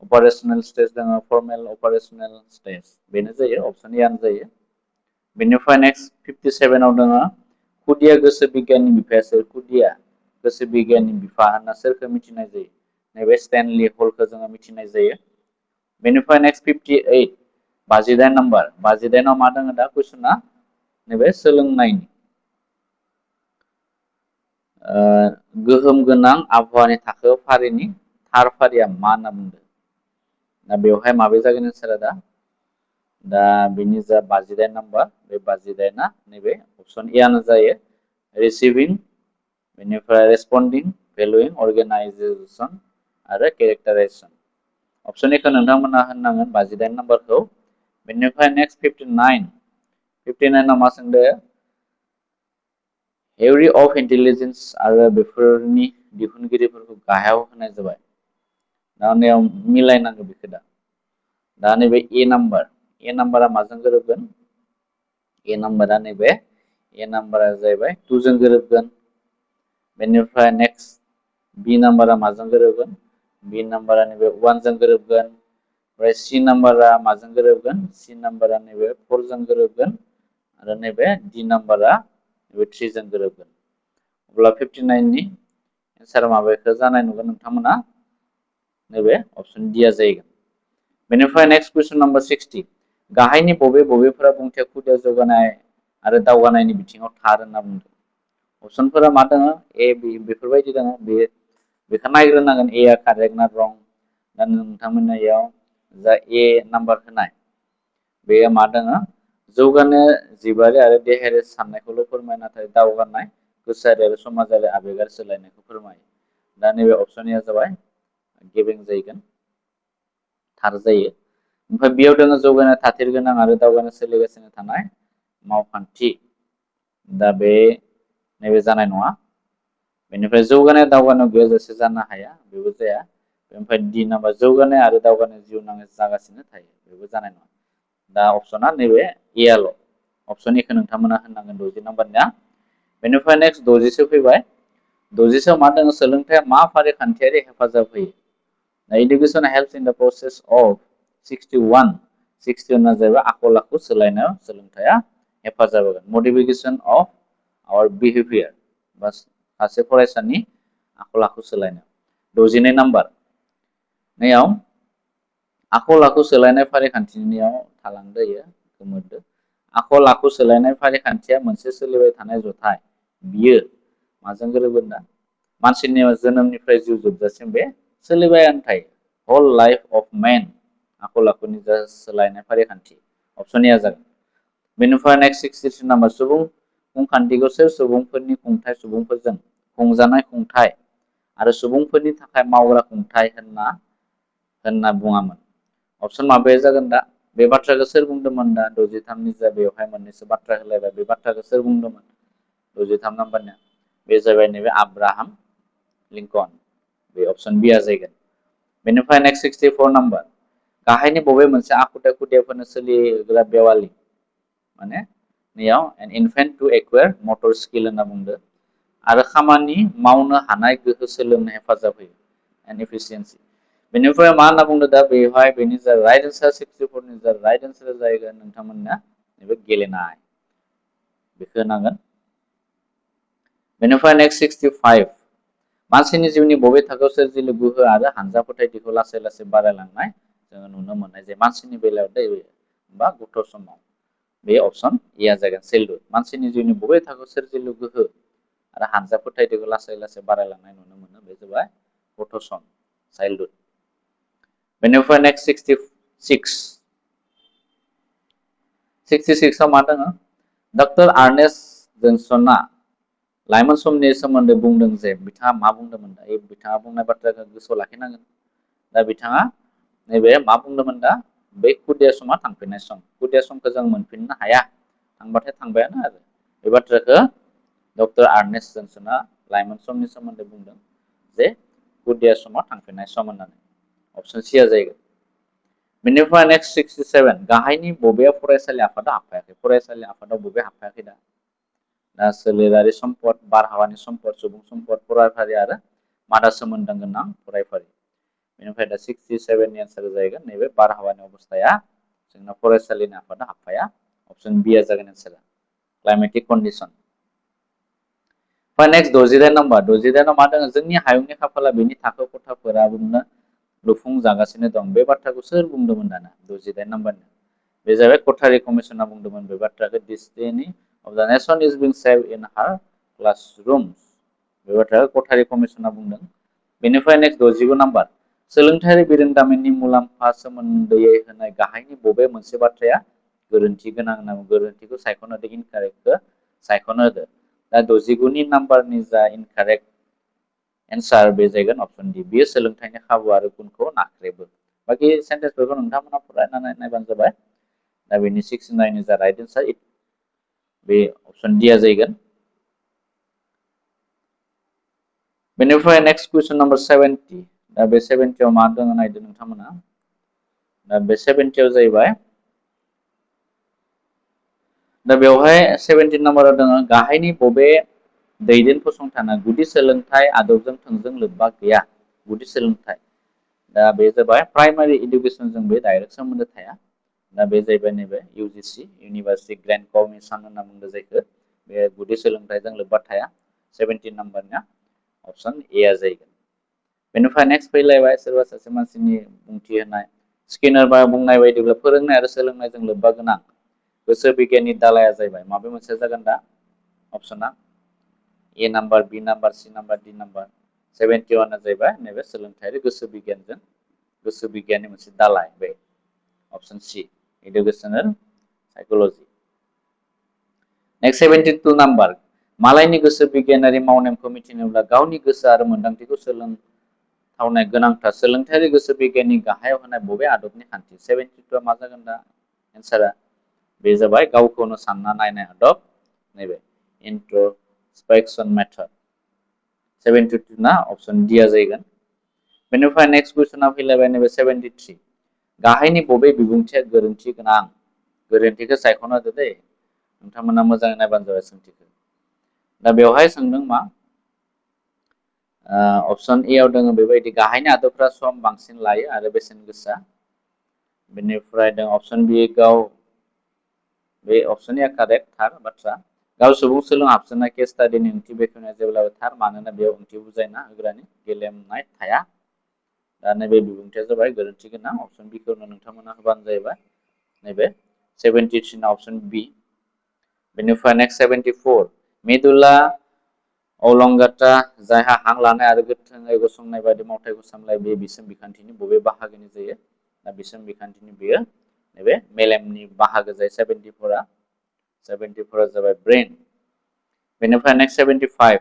अपारेशनेल स्टेज दङ फर्मेल अपारेशनेल स्टेज बेनो जायो अप्शन ए आनो जायो बेनिफ्राय नेक्स्ट 57 आव दङ खुदिया गोसो बिगियाननि बिफाया सोर खुदिया गोसो बिगियाननि बिफा होनना सोरखौ मिथिनाय जायो नैबे स्टेनलि हलखौ जोङो मिथिनाय जायो बेनिफ्राय नेक्स्ट 58 58 नाम्बार 58 आव मा दङ दा कुइसना नैबे सोलोंनायनि गोहोम गोनां आबहावानि थाखो फारिनि थार फारिया मा होनना बुंदों दा बेवहाय माबे जागोन एन्सारा दा बेनि जा 58 नाम्बार बे 58 नैबे अप्शन ए आनो जायो रिसिभिं बेनिफ्राय रेसपन्डिं भेलुइं अर्गेनाइजेसन आरो केरेक्टाराइजेसन अप्शन एखौ नोंथांमोना होननांगोन 58 नाम्बारखौ बेनिफ्राय नेक्स्ट 59 मा सोंदों एवरि अफ इन्टेलिजेन्स आरो बेफोरनि दिहुनगिरिफोरखौ गाहायाव होनाय जाबाय दा नैयाव मिलायनांगौ बेखौ दा नैबे ए नाम्बारा माजों गोरोबगोन ए नाम्बारा नैबे ए नाम्बारा जाहैबाय 2 जों गोरोबगोन बेनिफ्राय नेक्स्ट बि नाम्बारा माजों गोरोबगोन बि नाम्बारा नैबे 1 जों गोरोबगोन ओमफ्राय सि नाम्बारा माजों गोरोबगोन सि नाम्बारा नैबे 4 जों गोरोबगोन आरो नैबे डि नाम्बारा नैबे 3 जों गोरोबगोन अब्ला 59 नि एन्सार माबाखौ जानाय नुगोन नोंथांमोना नैबे अप्शन डि जाहैगोन बेनिफ्राय नेक्स्ट कुइसन नाम्बार 60 गाहायनि बबेफोरा बुंथाय खुदिया जौगानाय आरो दावगानायनि बिथिङाव थार होनना बुंदों अपसनफोरा मा दङ ए बि बेफोरबायदि दङ बेखौ नायग्रोनांगोन ए कारेक्ट ना रं दा नोंथांमोननियाव जा ए नाम्बार होनाय बेयो मा दङ जौगानो जिबारि आरो देहायारि साननायखौल' फोरमाय नाथाय दावगानाय गोसोआरि आरो समाजारि आबेगारि सोलायनायखौ फोरमायो दा नैबे अप्शन ए जाबाय गेबें जाहैगोन थार जायो ओमफ्राय बेयाव दङ जौगानाय थाथिर गोनां आरो दावगानो सोलिगासिनो थानाय मावखान्थि दा बे नैबे जानाय नङा बेनिफ्राय जौगानाय दावगानायाव गैयाजासे जानो हाया बेबो जाया ओमफ्राय डि नाम्बार जौगानाय आरो दावगानाय जिउ नाङै जागासिनो थायो बेबो जानाय नङा दा अपसना नैबे ए आल' अपसन एखौ नोंथांमोना होननांगोन 60 नाम्बारनिया बेनिफ्राय नेक्स्ट 60सो फैबाय 60 मा दङ सोलोंथाइया मा फारिखान्थियारि हेफाजाब होयो education helps in the process of 61 जाहैबाय आखल आखु सोलायनायाव सोलोंथाइया हेफाजाब होगोन मडिफिकेसन अफ आवर बिहेभियार बा सासे फरायसानि आखल आखु सोलायनाय 62 नाम्बार नैयाव आखल आखु सोलायनाय फारिखान्थिनियाव थालांदों गोमोरदो आखल आखु सोलायनाय फारिखान्थिया मोनसे सोलिबाय थानाय जथाय बियो माजों गोरोबगोन दा मानसिनि जोनोमनिफ्राय जिउ जोबजासिम बे सोलिबायानो थायो हल लाइफ अफ मेन आखल आखुनि जा सोलायनाय फारिखान्थि अपसन ए जागोन बेनिफ्राय नेक्स्ट 63 नाम्बार सुबुं खुंखान्थिखौ सोर सुबुंफोरनि खुंथाय सुबुंफोरजों खुंजानाय खुंथाय आरो सुबुंफोरनि थाखाय मावग्रा खुंथाय होनना बुङामोन अपसन माबाया जागोन दा बे बाथ्राखौ सोर बुंदोंमोन दा 63 नि जा बेवहाय मोननैसो बाथ्रा होलायबाय बे बाथ्राखौ सोर बुंदोंमोन 63 नाम्बारनिया बे जाबाय नैबे आब्राहाम लिंकन बे अपसन बि जाहैगोन बेनिफ्राय नेक्स्ट 64 नाम्बार गाहायनि बबे मोनसे आखुथाय खुदियाफोरनो सोलिग्रा बेवालि माने नैयाव एन इनफेन्ट टु एक्वायर मटर स्किल होनना बुंदों आरो खामानि मावनो हानाय गोहो सोलोंनो हेफाजाब होयो एन एफिसियेन्सि बेनिफ्राय मा होनना बुंदों दा बेवहाय बेनि जा राइट एन्सार 64 नि जा राइट एन्सार जाहैगोन नोंथांमोनना नैबे गेलेनाय बेखौ होनांगोन। बेनिफ्राय नेक्स्ट 65 मानसिनि जिउनि बबे थाखोआव सोरजिलु गोहो आरो हानजा फोथायथिखौ लासै लासै बारायलांनाय जोङो नुनो मोननाय जे मानसिनि बेलायाव दै बा गथ' समाव बे अपसन ए जागोन चाइल्डहुड मानसिनि जिउनि बबे थाखोआव सोरजिलु गोहो आरो हानजा फोथायथिखौ लासै लासै बारायलांनाय नुनो मोनो बे जाबाय गथ' सम चाइल्डहुड। बेनिफ्राय नेक्स्ट 66 आव मा दङ डक्टर आर्नेस्ट जनसनआ लाइमोन समनि सोमोन्दै बुंदों जे बिथाङा मा बुंदोंमोन दा बिथाङा बुंनाय बाथ्राखौ गोसोआव लाखिनांगोन। दा बिथाङा नैबे मा बुंदोंमोन दा बै खुदिया समा थांफिननाय सम खुदिया समखौ जों मोनफिननो हाया थांबाथाय थांबायानो आरो बे बाथ्राखौ डक्टर आर्नेस्ट जनसनआ लाइमोन समनि सोमोन्दै बुंदों जे खुदिया समाव थांफिननाय सम होननानै अपसन सिया जाहैगोन। बेनिफ्राय नेक्स्ट 67 गाहायनि बबे फरायसालि आफादा हाबफायाखै फरायसालि आफादाव बबे हाबफायाखै दा सोलेरारि सम्पद बारहावानि सम्पद सुबुं सम्पद फरायफारि आरो मादा सोमोन्दो गोनां फरायफारि बेनिफ्राय दा 67 नि एन्सार जाहैगोन नैबे बारहावानि अबस्थाया जोंना फरायसालिनि आफादा हाबफाया अपसन बि जागोन एन्सारा क्लाइमेटिक कन्डिसन। नेक्स्ट 69 नाम्बार 69 मा दङ जोंनि हायुंनि खाफाला बेनि थाखो खथाफोरा बुंनो लुफुंजागासिनो दं बे बाथ्राखौ सोर बुंदोंमोन दाना 69 नाम्बारनि बे जाबाय कठारि कमिसना बुंदोंमोन बे बाथ्राखौ डिस्टिनि अफ द नेसन इज बिं सेभ इन हार क्लासरुम बे बाथ्राखौ कठारि कमिसना बुंदों। बेनिफ्राय नेक्स्ट 69 नाम्बार सोलोंथायारि बिरोंदामिननि मुलाम्फा सोमोन्दैयै होनाय गाहायनि बबे मोनसे बाथ्राया गोरोन्थि गोनां होनना गोरोन्थिखौ सायख'नो होदो इनकारेक्टखौ सायख'नो होदो दा 69 नाम्बारनि जा इनकारेक्ट एन्सार बे जाहैगोन अपसन डि बेयो सोलोंथाइनि खाबु आरो गुनखौ नाख्रेबो बाखि सेन्टेन्सफोरखौ नोंथांमोना फरायनानै नायबानो जाबाय। दा बेनि 69 नि जा राइट एन्सार बे अपसन डि जाहैगोन। बेनिफ्राय नेक्स्ट कुइसन नाम्बार 70 दा बे 70 आव मा दङ नायदो नोंथांमोना दा बे 70 आव जाहैबाय दा बेवहाय 17 नाम्बाराव दङ गाहायनि बबे दैदेन फसंथाना गुदि सोलोंथाइ आदबजों थोंजों लोब्बा गैया गुदि सोलोंथाइ दा बे जाबाय प्राइमारि इडुकेसनजों बे डाइरेक्ट सोमोन्दो थाया दा बे जाहैबाय नैबे इउजिसि इउनिभार्सिटि ग्रेन्ड कमिसन होनना बुंदों जायखौ बे गुदि सोलोंथाइजों लोब्बा थाया 17 नाम्बारनिया अपसन ए जाहैगोन। बेनिफ्राय नेक्स्ट फैलायबाय सोरबा सासे मानसिनि बुंथि होनाय स्किनार बा बुंनाय बायदिब्ला फोरोंनाय आरो सोलोंनायजों लोब्बा गोनां गोसो बिगियाननि दालाया जाहैबाय माबे मोनसेया जागोन दा अपसना ए नाम्बार बि नाम्बार सि नाम्बार डि नाम्बार 71 जाहैबाय नैबे सोलोंथायारि गोसो बिगियानजों गोसो बिगियाननि मोनसे दालाय बे अपसन सि इडुकेसनेल साइक'लजि। नेक्स्ट 72 नाम्बार मालायनि गोसो बिगियानारि मावनेमखौ मिथिनोब्ला गावनि गोसो आरो मोन्दांथिखौ सोलोंथावनाय गोनांथार सोलोंथायारि गोसो बिगियाननि गाहायाव होनाय बबे आदबनि खान्थि 72 मा जागोन दा एन्सारा बे जाबाय गावखौनो सानना नायनाय आदब नैबे इन्ट्रस्पेक्सन मेथड 72 ना अपसन डि जाहैगोन। बेनिफ्राय नेक्स्ट कुइसना फैलायबाय नैबे 73 गाहायनि बबे बिबुंथिया गोरोन्थि गोनां गोरोन्थिखौ सायख'ना होदो दै नोंथांमोना मोजाङै नायबानो जाबाय सोंथिखौ दा बेवहाय सोंदों मा अपसन ए आव दङ बेबायदि गाहायनि आदबफ्रा सम बांसिन लायो आरो बेसेन गोसा बेनिफ्राय दं अपसन बि गाव बे अपसन ए कारेक्ट थार बाथ्रा गाव सुबुं सोलों हाबसोनाय केस स्टाडिनि ओंथि बेखेवनाया जेब्लाबो थार मानोना बेयाव ओंथि बुजायना होग्रानि गेलेमनाय थाया दा नैबे बिबुंथिया जाबाय गोरोन्थि गोनां अपसन बिखौ नोंथांमोना होबानो जाहैबाय नैबे 73 अपसन बि। बेनिफ्राय नेक्स्ट 74 मेदुला अलंगाता जायहा हां लानाय आरो गोख्रोङै गसंनाय बायदि मावथायखौ सामलाय बे बिसोम बिखान्थिनि बबे बाहागोनि जायो दा बिसोम बिखान्थिनि बेयो नैबे मेलेमनि बाहागो जायो 74 जाबाय ब्रेन। बेनिफ्राय नेक्स्ट 75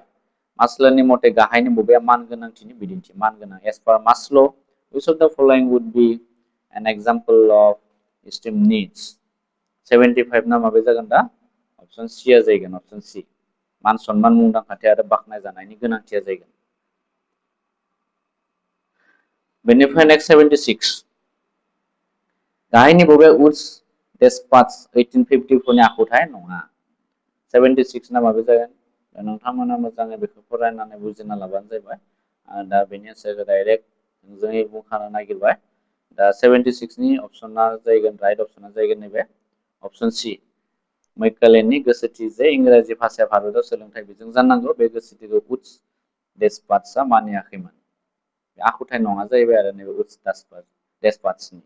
मास्लोनि मथे गाहायनि बबेया मान गोनांथिनि बिदिन्थि मान गोनां as per Maslow which of the following would be an example of esteem needs 75 ना माबे जागोन दा अपसन सि जाहैगोन अपसन सि मान सनमान मुंदांखाथि आरो बाख्नाय जानायनि गोनांथिया जाहैगोन। बेनिफ्राय नेक्स्ट 76 गाहायनि बबे उड्स डेस्पाच 1854 नि आखुथाय नङा 76 ना माबे जागोन नोंथांमोना मोजाङै बेखौ फरायनानै बुजिना लाबानो जाबाय दा बेनि एन्सारखौ डाइरेक्ट थोंजोङै बुंखानो नागिरबाय दा 76 नि अपसना जागोन राइट अपसना जागोन नैबे अपसन सी मैकालेनि गोसोथि जे इंराजि भाषाया भारताव सोलोंथाइ बिजों जानांगौ बे गोसोथिखौ उच्च डेस्पाट्सआ मानियाखैमोन बे आखुथाय नङा जाहैबाय आरो नैबे उच्च डेस्पाट्सनि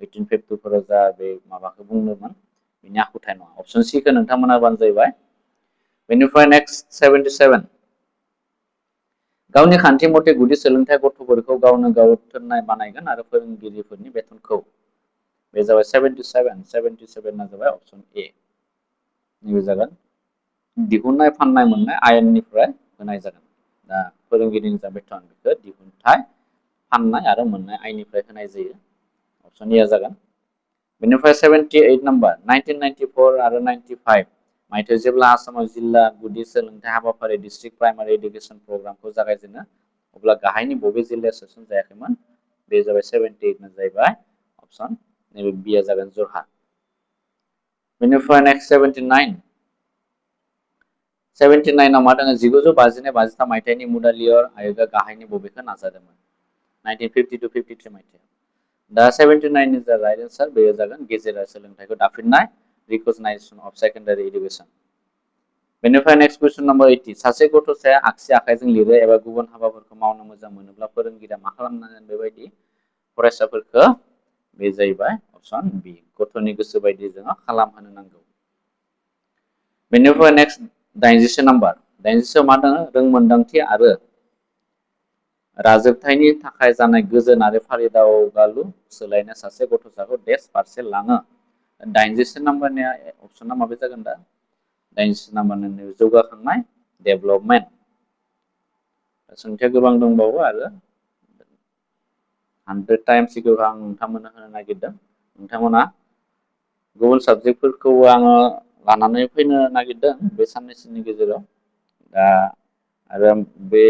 1852 जा बे माबाखौ बुंदोंमोन बिनि आखुथाय नङा अपसन सी खौ नोंथांमोना बानो जाहैबाय बेनिफ्राय नेक्स्ट 77 गावनि खान्थि मथे गुदि सोलोंथाइ गथ'फोरखौ गावनो गाव थोननाय बानायगोन आरो फोरोंगिरिफोरनि बेथनखौ बे जाबाय 77 ना जाबाय अपसन ए नैबे जागोन दिहुननाय फाननाय मोननाय आयेननिफ्राय होनाय जागोन दा फोरोंगिरिनि जा बेथन बेखौ दिहुनथाय फाननाय आरो मोननाय आयेननिफ्राय होनाय जायो अपसन ए जागोन बेनिफ्राय 78 नाम्बार 1994 आरो 95 मायथाइयाव जेब्ला आसामाव जिल्ला गुदि सोलोंथाइ हाबाफारि डिस्ट्रिक्ट प्राइमारि एडुकेसन प्रग्रामखौ जागायजेनो अब्ला गाहायनि बबे जिल्लाया सोसन जायाखैमोन बे जाबाय 78 जाहैबाय अपसन नैबे बिया जागोन जरहाट बेनिफ्राय नेक्स्ट 79 आव मा दङ 1952-53 मायथाइनि मुडालियर आय'गआ गाहायनि बबेखौ नाजादोंमोन 1952-53 मायथाइयाव दा 79 नि जा राइट एन्सार बेयो जागोन गेजेरारि सोलोंथाइखौ दाफिननाय रिकगनाइजेसन अफ सेकेन्डारि एडुकेसन बेनिफ्राय नेक्स्ट कुइसन नाम्बार 80 सासे गथ'साया आगसि आखाइजों लिरो एबा गुबुन हाबाफोरखौ मावनो मोजां मोनोब्ला फोरोंगिरिया मा खालामनांगोन बेबायदि फरायसाफोरखौ बे जाहैबाय अपसन बी गथ'नि गोसो बायदि जोङो खालामहोनो नांगौ बेनिफ्राय नेक्स्ट 90 नाम्बार 90 मा दङ रोंमोनदांथि आरो राजोबथायनि थाखाय जानाय गोजोन आरो फारि दावगालु सोलायनो सासे गथ'साखौ देश फारसे लाङो 90 नाम्बारनि अपसना माबे जागोन दा 90 नाम्बारनि जौगाखांनाय डेभेलपमेन्ट सोंथिया गोबां दंबावो आरो 100 टाइम्स सिगाङाव आं नोंथांमोननो होनो नागिरदों नोंथांमोना गुबुन साबजेक्टफोरखौ आङो लानानै फैनो नागिरदों बे साननैसोनि गेजेराव दा आरो बे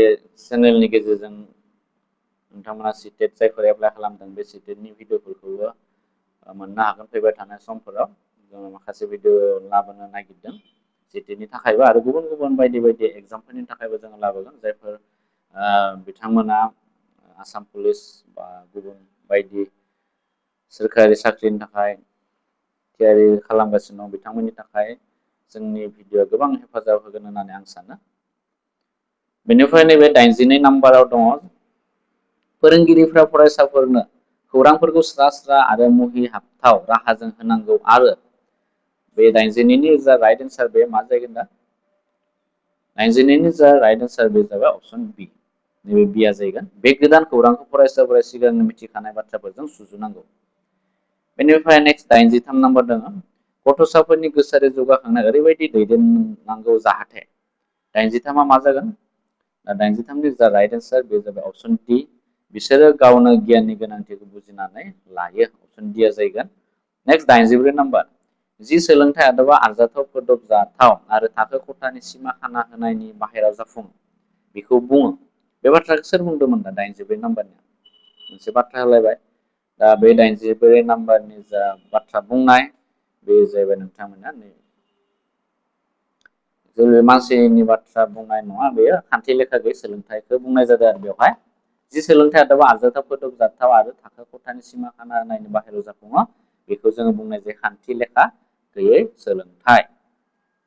चेनेलनि गेजेरजों नोंथांमोना सिटेट जायफोर एप्लाइ खालामदों बे सिटेटनि भिडिअफोरखौबो मोननो हागोन फैबाय थानाय समफोराव जोङो माखासे भिडिअ लाबोनो नागिरदों सिटेटनि थाखायबो आरो गुबुन गुबुन बायदि बायदि एग्जामफोरनि थाखायबो जोङो लाबोगोन जायफोर बिथांमोना आसाम पुलिस बा गुबुन बायदि सोरखारि साख्रिनि थाखाय थियारि खालामगासिनो दं बिथांमोननि थाखाय जोंनि भिडिअआ गोबां हेफाजाब होगोन होननानै आं सानो बेनिफ्राय नैबे 92 नाम्बाराव दङ फोरोंगिरिफ्रा फरायसाफोरनो खौरांफोरखौ स्रा स्रा आरो मुहि हाबथाव राहाजों होनांगौ आरो बे 92नि जा राइट एन्सार बे मा जाहैगोन दा 92नि जा राइट एन्सार बे जाबाय अपसन बी नैबे बिया जाहैगोन बे गोदान खौरांखौ फरायसाफोरा सिगांनो मिथिखानाय बाथ्राफोरजों सुजुनांगौ बेनिफ्राय नेक्स्ट 93 नाम्बार दङ गथ'साफोरनि गोसोआरि जौगाखांनाय ओरैबायदि दैदेननांगौ जाहाथे 93 मा जागोन दा 93 नि जा राइट एन्सार बे जाबाय अपसन डि बिसोरो गावनो गियाननि गोनांथिखौ बुजिनानै लायो अपसन डिया जाहैगोन नेक्स्ट 94 नाम्बार जि सोलोंथाइ आदबा आरजाथाव फोदोबजाथाव आरो थाखो खथानि सिमा खाना होनायनि बाहेरायाव जाफुङो बेखौ बुङो बे बाथ्राखौ सोर बुंदोंमोन दा 94 नाम्बारनिया मोनसे बाथ्रा होलायबाय दा बे 94 नाम्बारनि जा बाथ्रा बुंनाय बे जाहैबाय नोंथांमोना जों मानसिनि बाथ्रा बुंनाय नङा बेयो खान्थि लेखा गैयै सोलोंथाइखौ बुंनाय जादों आरो बेवहाय जि सोलोंथाइ आदबा आरजाथाव फोदोबजाथाव आरो थाखो खथानि सिमा खाना होनायनि बाहेरायाव जाफुङो बेखौ जोङो बुंनाय जायो खान्थि लेखा गैयै सोलोंथाइ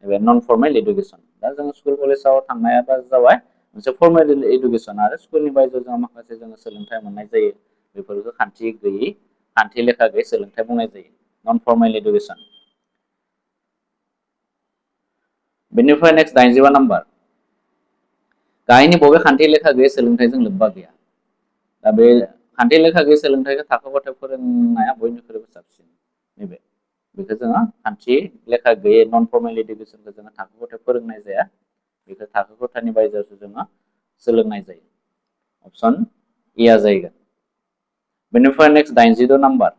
एबा नन फर्मेल इडुकेसन दा जोङो स्कुल कलेजाव थांनाया जाबाय मोनसे फर्मेल इडुकेसन आरो स्कुलनि बायजोआव जों माखासे जोङो सोलोंथाइ मोननाय जायो बेफोरखौ खान्थि गैयि खान्थि लेखा गैयै सोलोंथाइ बुंनाय जायो नन फर्मेल इडुकेसन बेनिफ्राय नेक्स्ट 95 नाम्बार गाहायनि बबे खान्थि लेखा गैयै सोलोंथाइजों लोब्बा गैया दा बे खान्थि लेखा गैयै सोलोंथाइखौ थाखो खथायाव फोरोंनाया बयनिख्रुइबो साबसिन नैबे बेखौ जोङो खान्थि लेखा गैयै नन फर्मेल इडुकेसनखौ जोङो थाखो खथायाव फोरोंनाय जाया बेखौ थाखो खथानि बायजोआवसो जोङो सोलोंनाय जायो अपसन ए जाहैगोन बेनिफ्राय नेक्स्ट 96 नाम्बार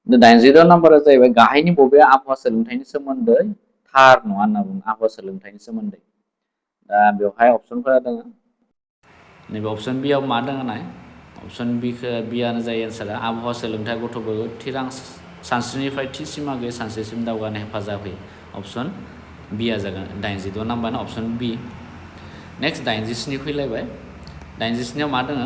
96 नाम्बारा जाहैबाय गाहायनि बबे आबहावा सोलोंथाइनि सोमोन्दै थार नङा होनना बुङो आबहावा सोलोंथाइनि सोमोन्दै दा बेवहाय अपसनफोरा दङ नैबे अपसन बि आव मा दङ नाय अपसन बियानो जायो एन्सारा आबहावा सोलोंथाइ गथ'फोरखौ थिरां सानस्रिनिफ्राय थि सिमा गैयै सानस्रिसिम दावगानो हेफाजाब होयो अपसन बिया जागोन 96 नाम्बारनो अपसन बि नेक्स्ट 97 फैलायबाय 87 मा दङ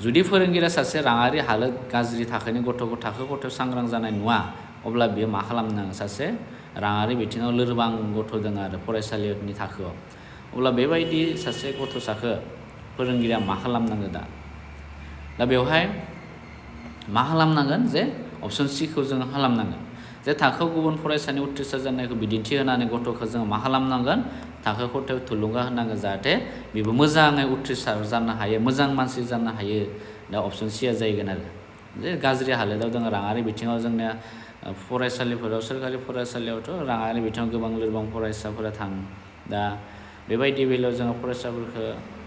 जुदि फोरोंगिरिया सासे राङारि हालोद गाज्रि थाखोनि थाखो गथ'आव सांग्रां जानाय नुवा अब्ला बियो मा खालामनांगोन सासे राङारि बिथिङाव लोरबां गथ' दङ आरो फरायसालिनि थाखोआव अब्ला बेबायदि सासे गथ'साखौ फोरोंगिरिया मा खालामनांगोन दा बेवहाय मा खालामनांगोन जे अपसन सिखौ जोङो खालामनांगोन जे थाखोआव गुबुन फरायसानि उथ्रिसार जानायखौ बिदिन्थि होनानै गथ'खौ जोङो मा खालामनांगोन थाखो खथायाव थुलुंगा होनांगोन जाहाथे बेबो मोजाङै उथ्रिसार जानो हायो मोजां मानसि जानो हायो दा अपसन सिया जाहैगोन आरो जे गाज्रि हालोदाव दङ राङारि बिथिङाव जोंनिया फरायसालिफोराव सोरखारि फरायसालियावथ' राङारि बिथिङाव गोबां लोरबां फरायसाफोरा थाङो दा बेबायदि बेलायाव जोङो फरायसाफोरखौ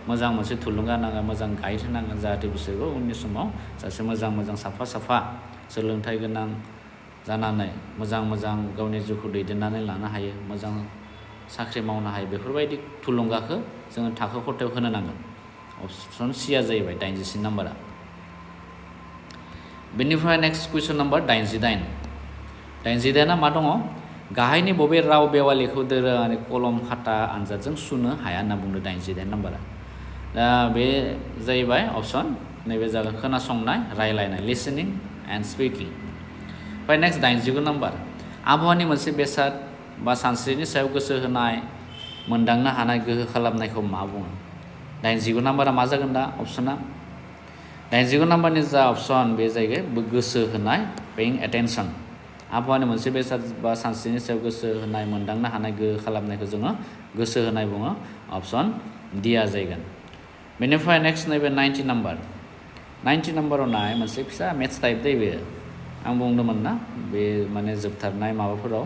मोजां मोनसे थुलुंगा होनांगोन मोजां गाइड होनांगोन जाहाथे बिसोरबो उननि समाव सासे मोजां साफा सोलोंथाइ गोनां जानानै मोजां गावनि जिउखौ दैदेननानै लानो हायो मोजां साख्रि मावनो हायो बेफोरबायदि थुलुंगाखौ जोङो थाखो खथायाव होनो नांगोन अपसन सिया जाहैबाय 87 नाम्बारा बेनिफ्राय नेक्स्ट कुइसन नाम्बार 88 मा दङ गाहायनि बबे राव बेवालिखौ दोरोङारि कलम खाता आनजादजों सुनो हाया होनना बुंदों 88 नाम्बारा दा बे जाहैबाय अपसन नैबे जागोन खोनासंनाय रायलायनाय लिसनिं एन्ड स्पिकिं ओमफ्राय नेक्स्ट 89 नाम्बार आबहावानि मोनसे बेसाद बा सानस्रिनि सायाव गोसो होनाय मोनदांनो हानाय गोहो खालामनायखौ मा बुङो 89 नाम्बारा मा जागोन दा अपसना 89 नाम्बारनि जा अपसन बे जायगाया गोसो होनाय पेइं एटेनसन आबहावानि मोनसे बेसाद बा सानस्रिनि सायाव गोसो होनाय मोनदांनो हानाय गोहो खालामनायखौ जोङो गोसो होनाय बुङो अपसन डिआ जाहैगोन बेनिफ्राय नेक्स्ट नैबे 90 नाम्बाराव नाय मोनसे फिसा मेथ्स टाइप दै बे आं बुंदोंमोन ना बे माने जोबथारनाय माबाफोराव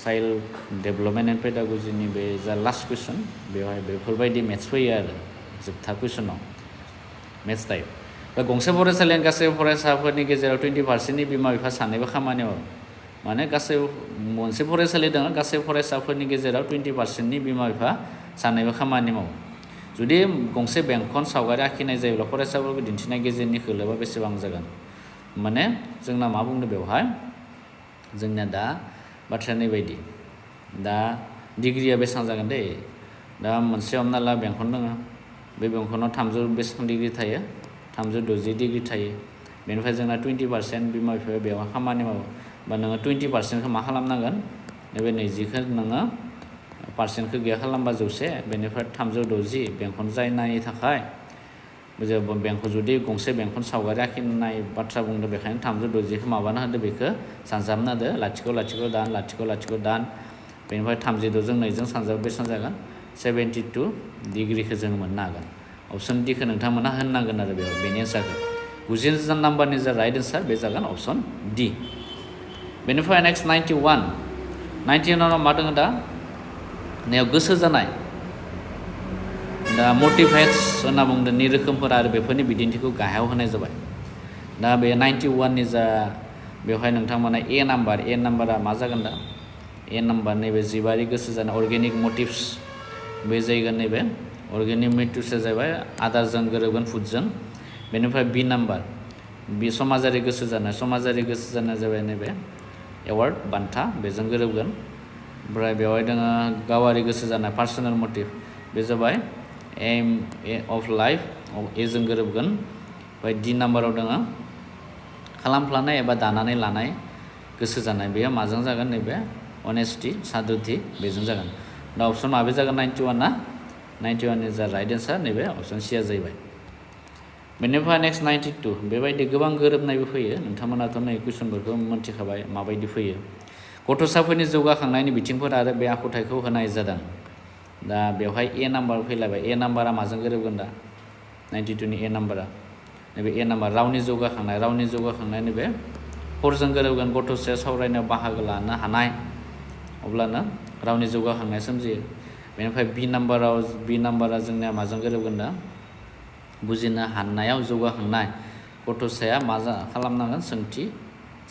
चाइल्ड डेभेलपमेन्ट एन्ड पेडागजिनि बे जा लास्ट कुइसन बेवहाय बेफोरबायदि मेथ्स फैयो आरो जोबथा कुइसनाव मेथ्स टाइप दा गंसे फरायसालिनि गासै फरायसाफोरनि गेजेराव 20%नि बिमा बिफा सानैबो खामानि मावो माने गासै मोनसे फरायसालि दङ गासै फरायसाफोरनि गेजेराव 20%नि बिमा बिफा सानैबो खामानि मावो जुदि गंसे बेंखन सावगारि आखिनाय जायोब्ला फरायसाफोरखौ दिन्थिनाय गेजेरनि खोलोबा बेसेबां जागोन माने जोंना मा बुंदों बेवहाय जोंनिया दा बाथ्राया नैबायदि दा डिग्रिया बेसेबां जागोन दे दा मोनसे हमना ला बेंखन दङ बे बेंखनाव 300 बेसेबां डिग्रि थायो 360 डिग्रि थायो बेनिफ्राय जोंना 20% बिमा बिफाया बेवहाय खामानि मावो बा नोङो 20%खौ मा खालामनांगोन नैबे 20खौ नोङो पार्सेन्टखौ गैया खालामबा 100 बेनिफ्राय 360 बेंखन जायनायनि थाखाय बेंखन जुदि गंसे बेंखन सावगारि आखिनाय बाथ्रा बुंदों बेखायनो 360खौ माबाना होदो बेखौ सानजाबना होदो लाथिख' दान बेनिफ्राय 36 जों 2 जों सानजाब बेसेबां जागोन 72 डिग्रिखौ जों मोननो हागोन अपसन डिखौ नोंथांमोना होननांगोन आरो बेयाव बेनि एन्सारखौ 90 नाम्बारनि जा राइट एन्सार बे जागोन अपसन डि बेनिफ्राय नेक्स्ट 91 मा दङ दा नैयाव गोसो जानाय दा मटिभेट्स होनना बुंदों नि रोखोमफोर आरो बेफोरनि बिदिन्थिखौ गाहायाव होनाय जाबाय दा बे 91नि जा बेवहाय नोंथांमोना ए नाम्बारा मा जागोन दा ए नाम्बार नैबे जिबारि गोसो जानाय अर्गेनिक मटिभ्स बे जाहैगोन नैबे अर्गेनिक मटिभ्सआ जाबाय आदारजों गोरोबगोन फुडजों बेनिफ्राय बि नाम्बार बे समाजारि गोसो जानाय जाबाय नैबे एवार्ड बान्था बेजों गोरोबगोन ओमफ्राय बेवहाय दङ गावारि गोसो जानाय पार्सनेल मटिभ बे जाबाय एम अफ लाइफ एजों गोरोबगोन ओमफ्राय डि नाम्बाराव दङ खालामफ्लानाय एबा दानानै लानाय गोसो जानाय बेयो माजों जागोन नैबे अनेस्टि सादुथि बेजों जागोन दा अपसन माबे जागोन 91 ना 91नि जा राइट एन्सार नैबे अपसन सिया जाहैबाय बेनिफ्राय नेक्स्ट 92 बेबायदि गोबां गोरोबनायबो फैयो नोंथांमोनाथ' नै कुइसनफोरखौ मोनथिखाबाय माबायदि फैयो गथ'साफोरनि जौगाखांनायनि बिथिंफोर आरो बे आखुथायखौ होनाय जादों दा बेवहाय ए नाम्बार फैलायबाय ए नाम्बारा माजों गोरोबगोन दा 92नि ए नाम्बारा नैबे ए नाम्बार रावनि जौगाखांनाय नैबे फरजों गोरोबगोन गथ'साया सावरायनायाव बाहागो लानो हानाय अब्लानो रावनि जौगाखांनाया सोमजियो बेनिफ्राय बि नाम्बारा जोंनिया माजों गोरोबगोन दा बुजिनो हानायाव जौगाखांनाय गथ'साया मा खालामनांगोन सोंथि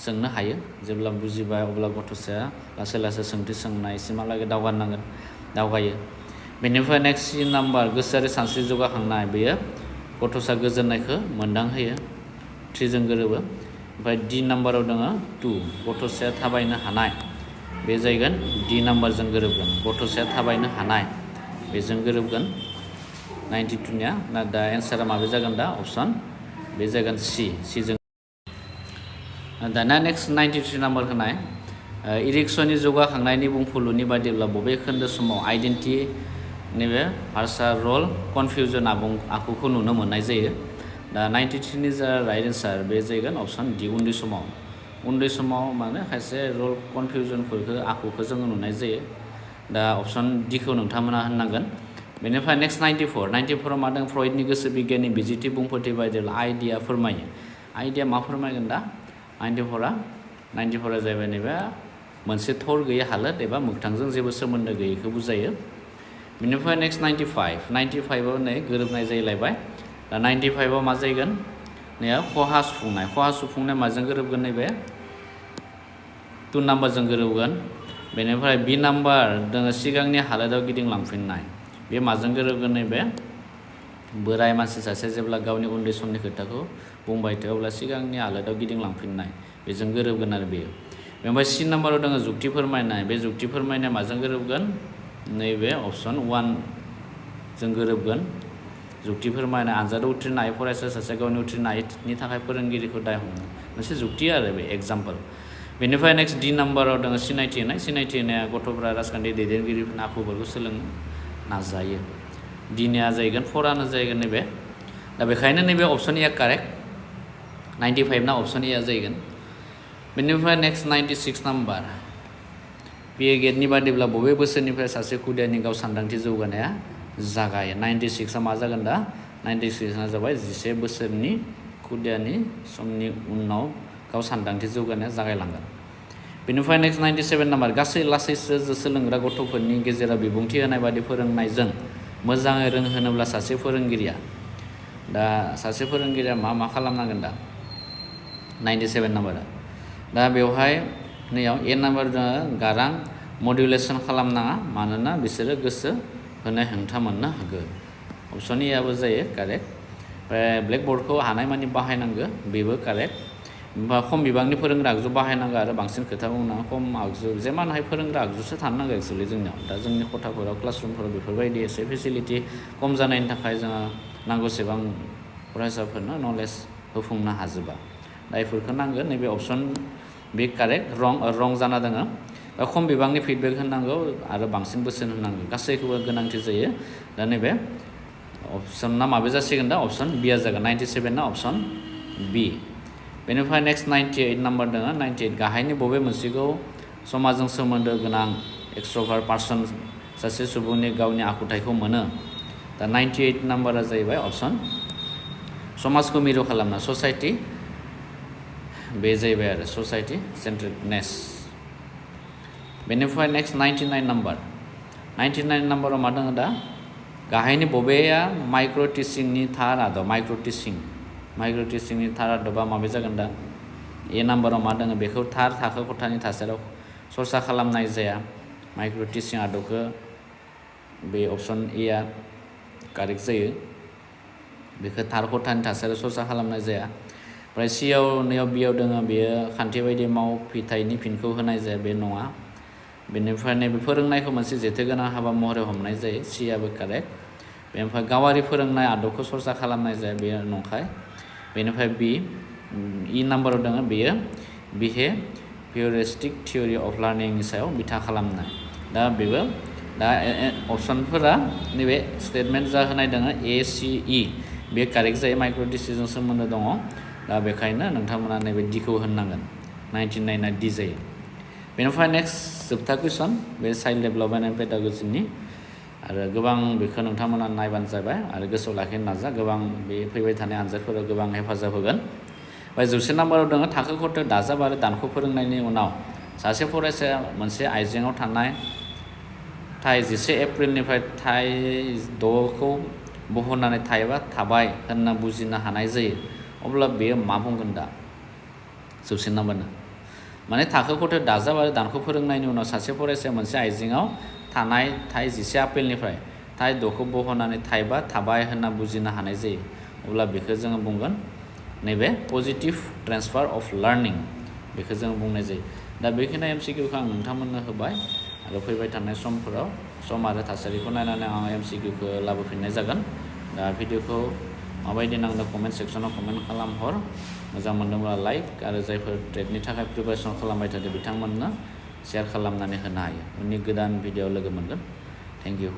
सोंनो हायो जेब्ला बुजिबाय अब्ला गथ'साया लासै लासै सोंथि सोंनायसिमहालागै दावगायो बेनिफ्राय नेक्स्ट सि नाम्बार गोसोआरि सानस्रि जौगाखांनाय बेयो गथ'सा गोजोननायखौ मोनदांहोयो 3जों गोरोबो ओमफ्राय डि नाम्बाराव दङ 2 गथ'साया थाबायनो हानाय बे जाहैगोन डि नाम्बारजों गोरोबगोन गथ'साया थाबायनो हानाय बेजों गोरोबगोन 92निया दा एन्सारा माबे जागोन दा अपसन बे जागोन C जों दाना नेक्स्ट 93 नाम्बार होनाय इरिक्सननि जौगाखांनायनि बुंफुरलुनि बादिब्ला बबे खोन्दो समाव आइडेन्टिटी नैबे भाषा रल कनफिउजन आखुखौ नुनो मोननाय जायो दा 93 नि जा राइट एन्सार बे जागोन अपसन D उन्दै समाव माने खायसे रल कनफिउजनफोरखौ आखुखौ जोङो नुनाय जायो दा अपसन D खौ नोंथांमोना होननांगोन बेनिफ्राय नेक्स्ट 94 मा दं फ्रयडनि गोसो बिगियाननि बिजिरथि बुंफोरथि बायदिब्ला आइडिया फोरमायो आइडिया मा फोरमायगोन दा 94 जाहैबाय नैबे मोनसे थर गैयै हालोद एबा मोगथांजों जेबो सोमोन्दो गैयैखौ बुजायो बेनिफ्राय नेक्स्ट 95आव नै गोरोबनाय जायैलायबाय दा 95आव मा जागोन नै खहा सुफुंनाय माजों गोरोबगोन नैबे 2 नाम्बारजों गोरोबगोन बेनिफ्राय B नाम्बार दङ सिगांनि हालोदाव गिदिंलांफिननाय बे माजों गोरोबगोन नैबे बोराय मानसि सासे जेब्ला गावनि उन्दै समनि खोथाखौ बुंबाय थायो अब्ला सिगांनि हालोदाव गिदिंलांफिननाय बेजों गोरोबगोन आरो बेयो बेनिफ्राय C नाम्बाराव दङ जुक्ति फोरमायनाय बे जुक्ति फोरमायनाया माजों गोरोबगोन नैबे अपसन 1 जों गोरोबगोन जुक्ति फोरमायनाय आनजादाव उथ्रिनाय फरायसा सासे गावनि उथ्रिनायनि थाखाय फोरोंगिरिखौ दाय हमो मोनसे जुक्ति आरो बे एग्जाम्पल बेनिफ्राय नेक्स्ट D नाम्बाराव दङ सिनायथि होनाया गथ'फोरा राजखान्थि दैदेनगिरिफोरनि आखुफोरखौ सोलोंनो नाजायो Dनिया जाहैगोन 4आनो जाहैगोन नैबे दा बेखायनो नैबे अपसन A कारेक्ट 95 ना अपसन A जाहैगोन बेनिफ्राय नेक्स्ट 96 नाम्बार PA गेटनि बादिब्ला बबे बोसोरनिफ्राय सासे खुदियानि गाव सानदांथि जौगानाया जागायो 96आ मा जागोन दा 96आ जाबाय 11 बोसोरनि खुदियानि समनि उनाव गाव सानदांथि जौगानाया जागायलांगोन बेनिफ्राय नेक्स्ट 97 नाम्बार लासैसो सोलोंग्रा गथ'फोरनि गेजेराव बिबुंथि होनाय बादि फोरोंनायजों मोजाङै रोंहोनोब्ला सासे फोरोंगिरिया मा खालामनांगोन दा 97 नाम्बारा दा बेवहाय नैयाव A नाम्बार दङ गारां मडुलेसन खालामनाङा मानोना बिसोरो गोसो होनो हेंथा मोननो हागौ अपसन A आबो जायो कारेक्ट ओमफ्राय ब्लेकबर्डखौ हानायमानि बाहायनांगौ बेबो कारेक्ट ओमफ्राय खम बिबांनि फोरोंग्रा आगजु बाहायनांगौ आरो बांसिन खोथा बुंनाङा खम आगजु जेमान हाय फोरोंग्रा आगजुसो थानो नांगौ एक्सुवेलि जोंनियाव दा जोंनि खथाफोराव क्लासरुमफोराव बेफोरबायदि एसे फेसिलिटि खम जानायनि थाखाय जोङो नांगौसेबां फरायसाफोरनो नलेज होफुंनो हाजोबा दा बेफोरखौ नांगौ नैबे अपसन बे कारेक्ट रं जाना दङ दा खम बिबांनि फिडबेक होनांगौ आरो बांसिन बोसोन होनांगौ गासैखौबो गोनांथि जायो दा नैबे अपसना माबे जासिगोन दा अपसन Bआ जागोन 97 ना अपसन B बेनिफ्राय नेक्स्ट 98 नाम्बार दङ 98 गाहायनि बबे मोनसेखौ समाजजों सोमोन्दो गोनां एक्सट्रभार्ट पार्सन सासे सुबुंनि गावनि आखुथायखौ मोनो दा 98 नाम्बारा जाहैबाय अपसन समाजखौ मिरु खालामना ससाइटि बे जाहैबाय आरो ससाइटि सेन्ट्रेडनेस बेनिफ्राय नेक्स्ट 99 नाम्बाराव मा दङ दा गाहायनि बबेया माइक्र' टिचिंनि थार आदब माइक्र' टिचिंनि थार आदबा माबे जागोन दा A नाम्बाराव मा दङ बेखौ थार थाखो खथानि थासारियाव सरसा खालामनाय जाया माइक्र' टिचिं आदबखौ बे अपसन A आ कारेक्ट जायो बेखौ थार खथानि थासारियाव सरसा खालामनाय जाया ओमफ्राय C नैयाव Bआव दङ बेयो खान्थि बायदि मावफिथायनि फिनखौ होनाय जाया बे नङा बेनिफ्राय नैबे फोरोंनायखौ मोनसे जेथोगोनां हाबा महरै हमनाय जायो C आबो कारेक्ट बेनिफ्राय गावारि फोरोंनाय आदबखौ सरसा खालामनाय जाया बेयो नंखाय बेनिफ्राय B E नाम्बाराव दङ बेयो बिहेवियरिस्टिक थियरि अफ लार्निंनि सायाव बिथा खालामनाय दा बेबो दा अपसनफोरा नैबे स्टेटमेन्ट जा होनाय दङ ACE बे कारेक्ट जायो माइक्र' टिचिंजों सोमोन्दो दङ दा बेखायनो नोंथांमोना नैबे Dखौ होननांगोन 99 आ D जायो बेनिफ्राय नेक्स्ट जोबथा कुइसन बे चाइल्ड डेभेलपमेन्ट एन्ड पेडागजिनि आरो गोबां बेखौ नोंथांमोना नायबानो जाबाय आरो गोसोआव लाखिनो नाजा गोबां बे फैबाय थानाय आनजादफोराव गोबां हेफाजाब होगोन ओमफ्राय 100 नाम्बाराव दङ थाखो खथायाव दाजाब आरो दानख' फोरोंनायनि उनाव सासे फरायसाया मोनसे आइजेंआव थानाय थाइ 11 एप्रिलनिफ्राय थाइ 6खौ बहननानै थाइबा थाबाय होनना बुजिनो हानाय जायो अब्ला बेयो मा बुंगोन दा 100 नाम्बारनो माने थाखो खथायाव दाजाब आरो दानख' फोरोंनायनि उनाव सासे फरायसाया मोनसे आइजेंआव थानाय थाइ 11 एप्रिलनिफ्राय थाइ 6खौ बहननानै थाइबा थाबाय होनना बुजिनो हानाय जायो अब्ला बेखौ जोङो बुंगोन नैबे पजिटिभ ट्रेन्सफार अफ लार्निं बेखौ जों बुंनाय जायो दा बेखिनि MCQखौ आं नोंथांमोननो होबाय आरो फैबाय थानाय समफोराव सम आरो थासारिखौ नायनानै आं MCQखौ लाबोफिननाय जागोन दा भिडिअखौ माबायदि नांदों कमेन्ट सेक्सनाव कमेन्ट खालामहर, मोजां मोनदोंब्ला लाइक आरो जायफोर टेटनि थाखाय प्रिपारेसन खालामबाय थादों बिथांमोननो शेयार खालामनानै होनो हायो। उननि गोदान भिडिअ लोगो मोनगोन। Thank you.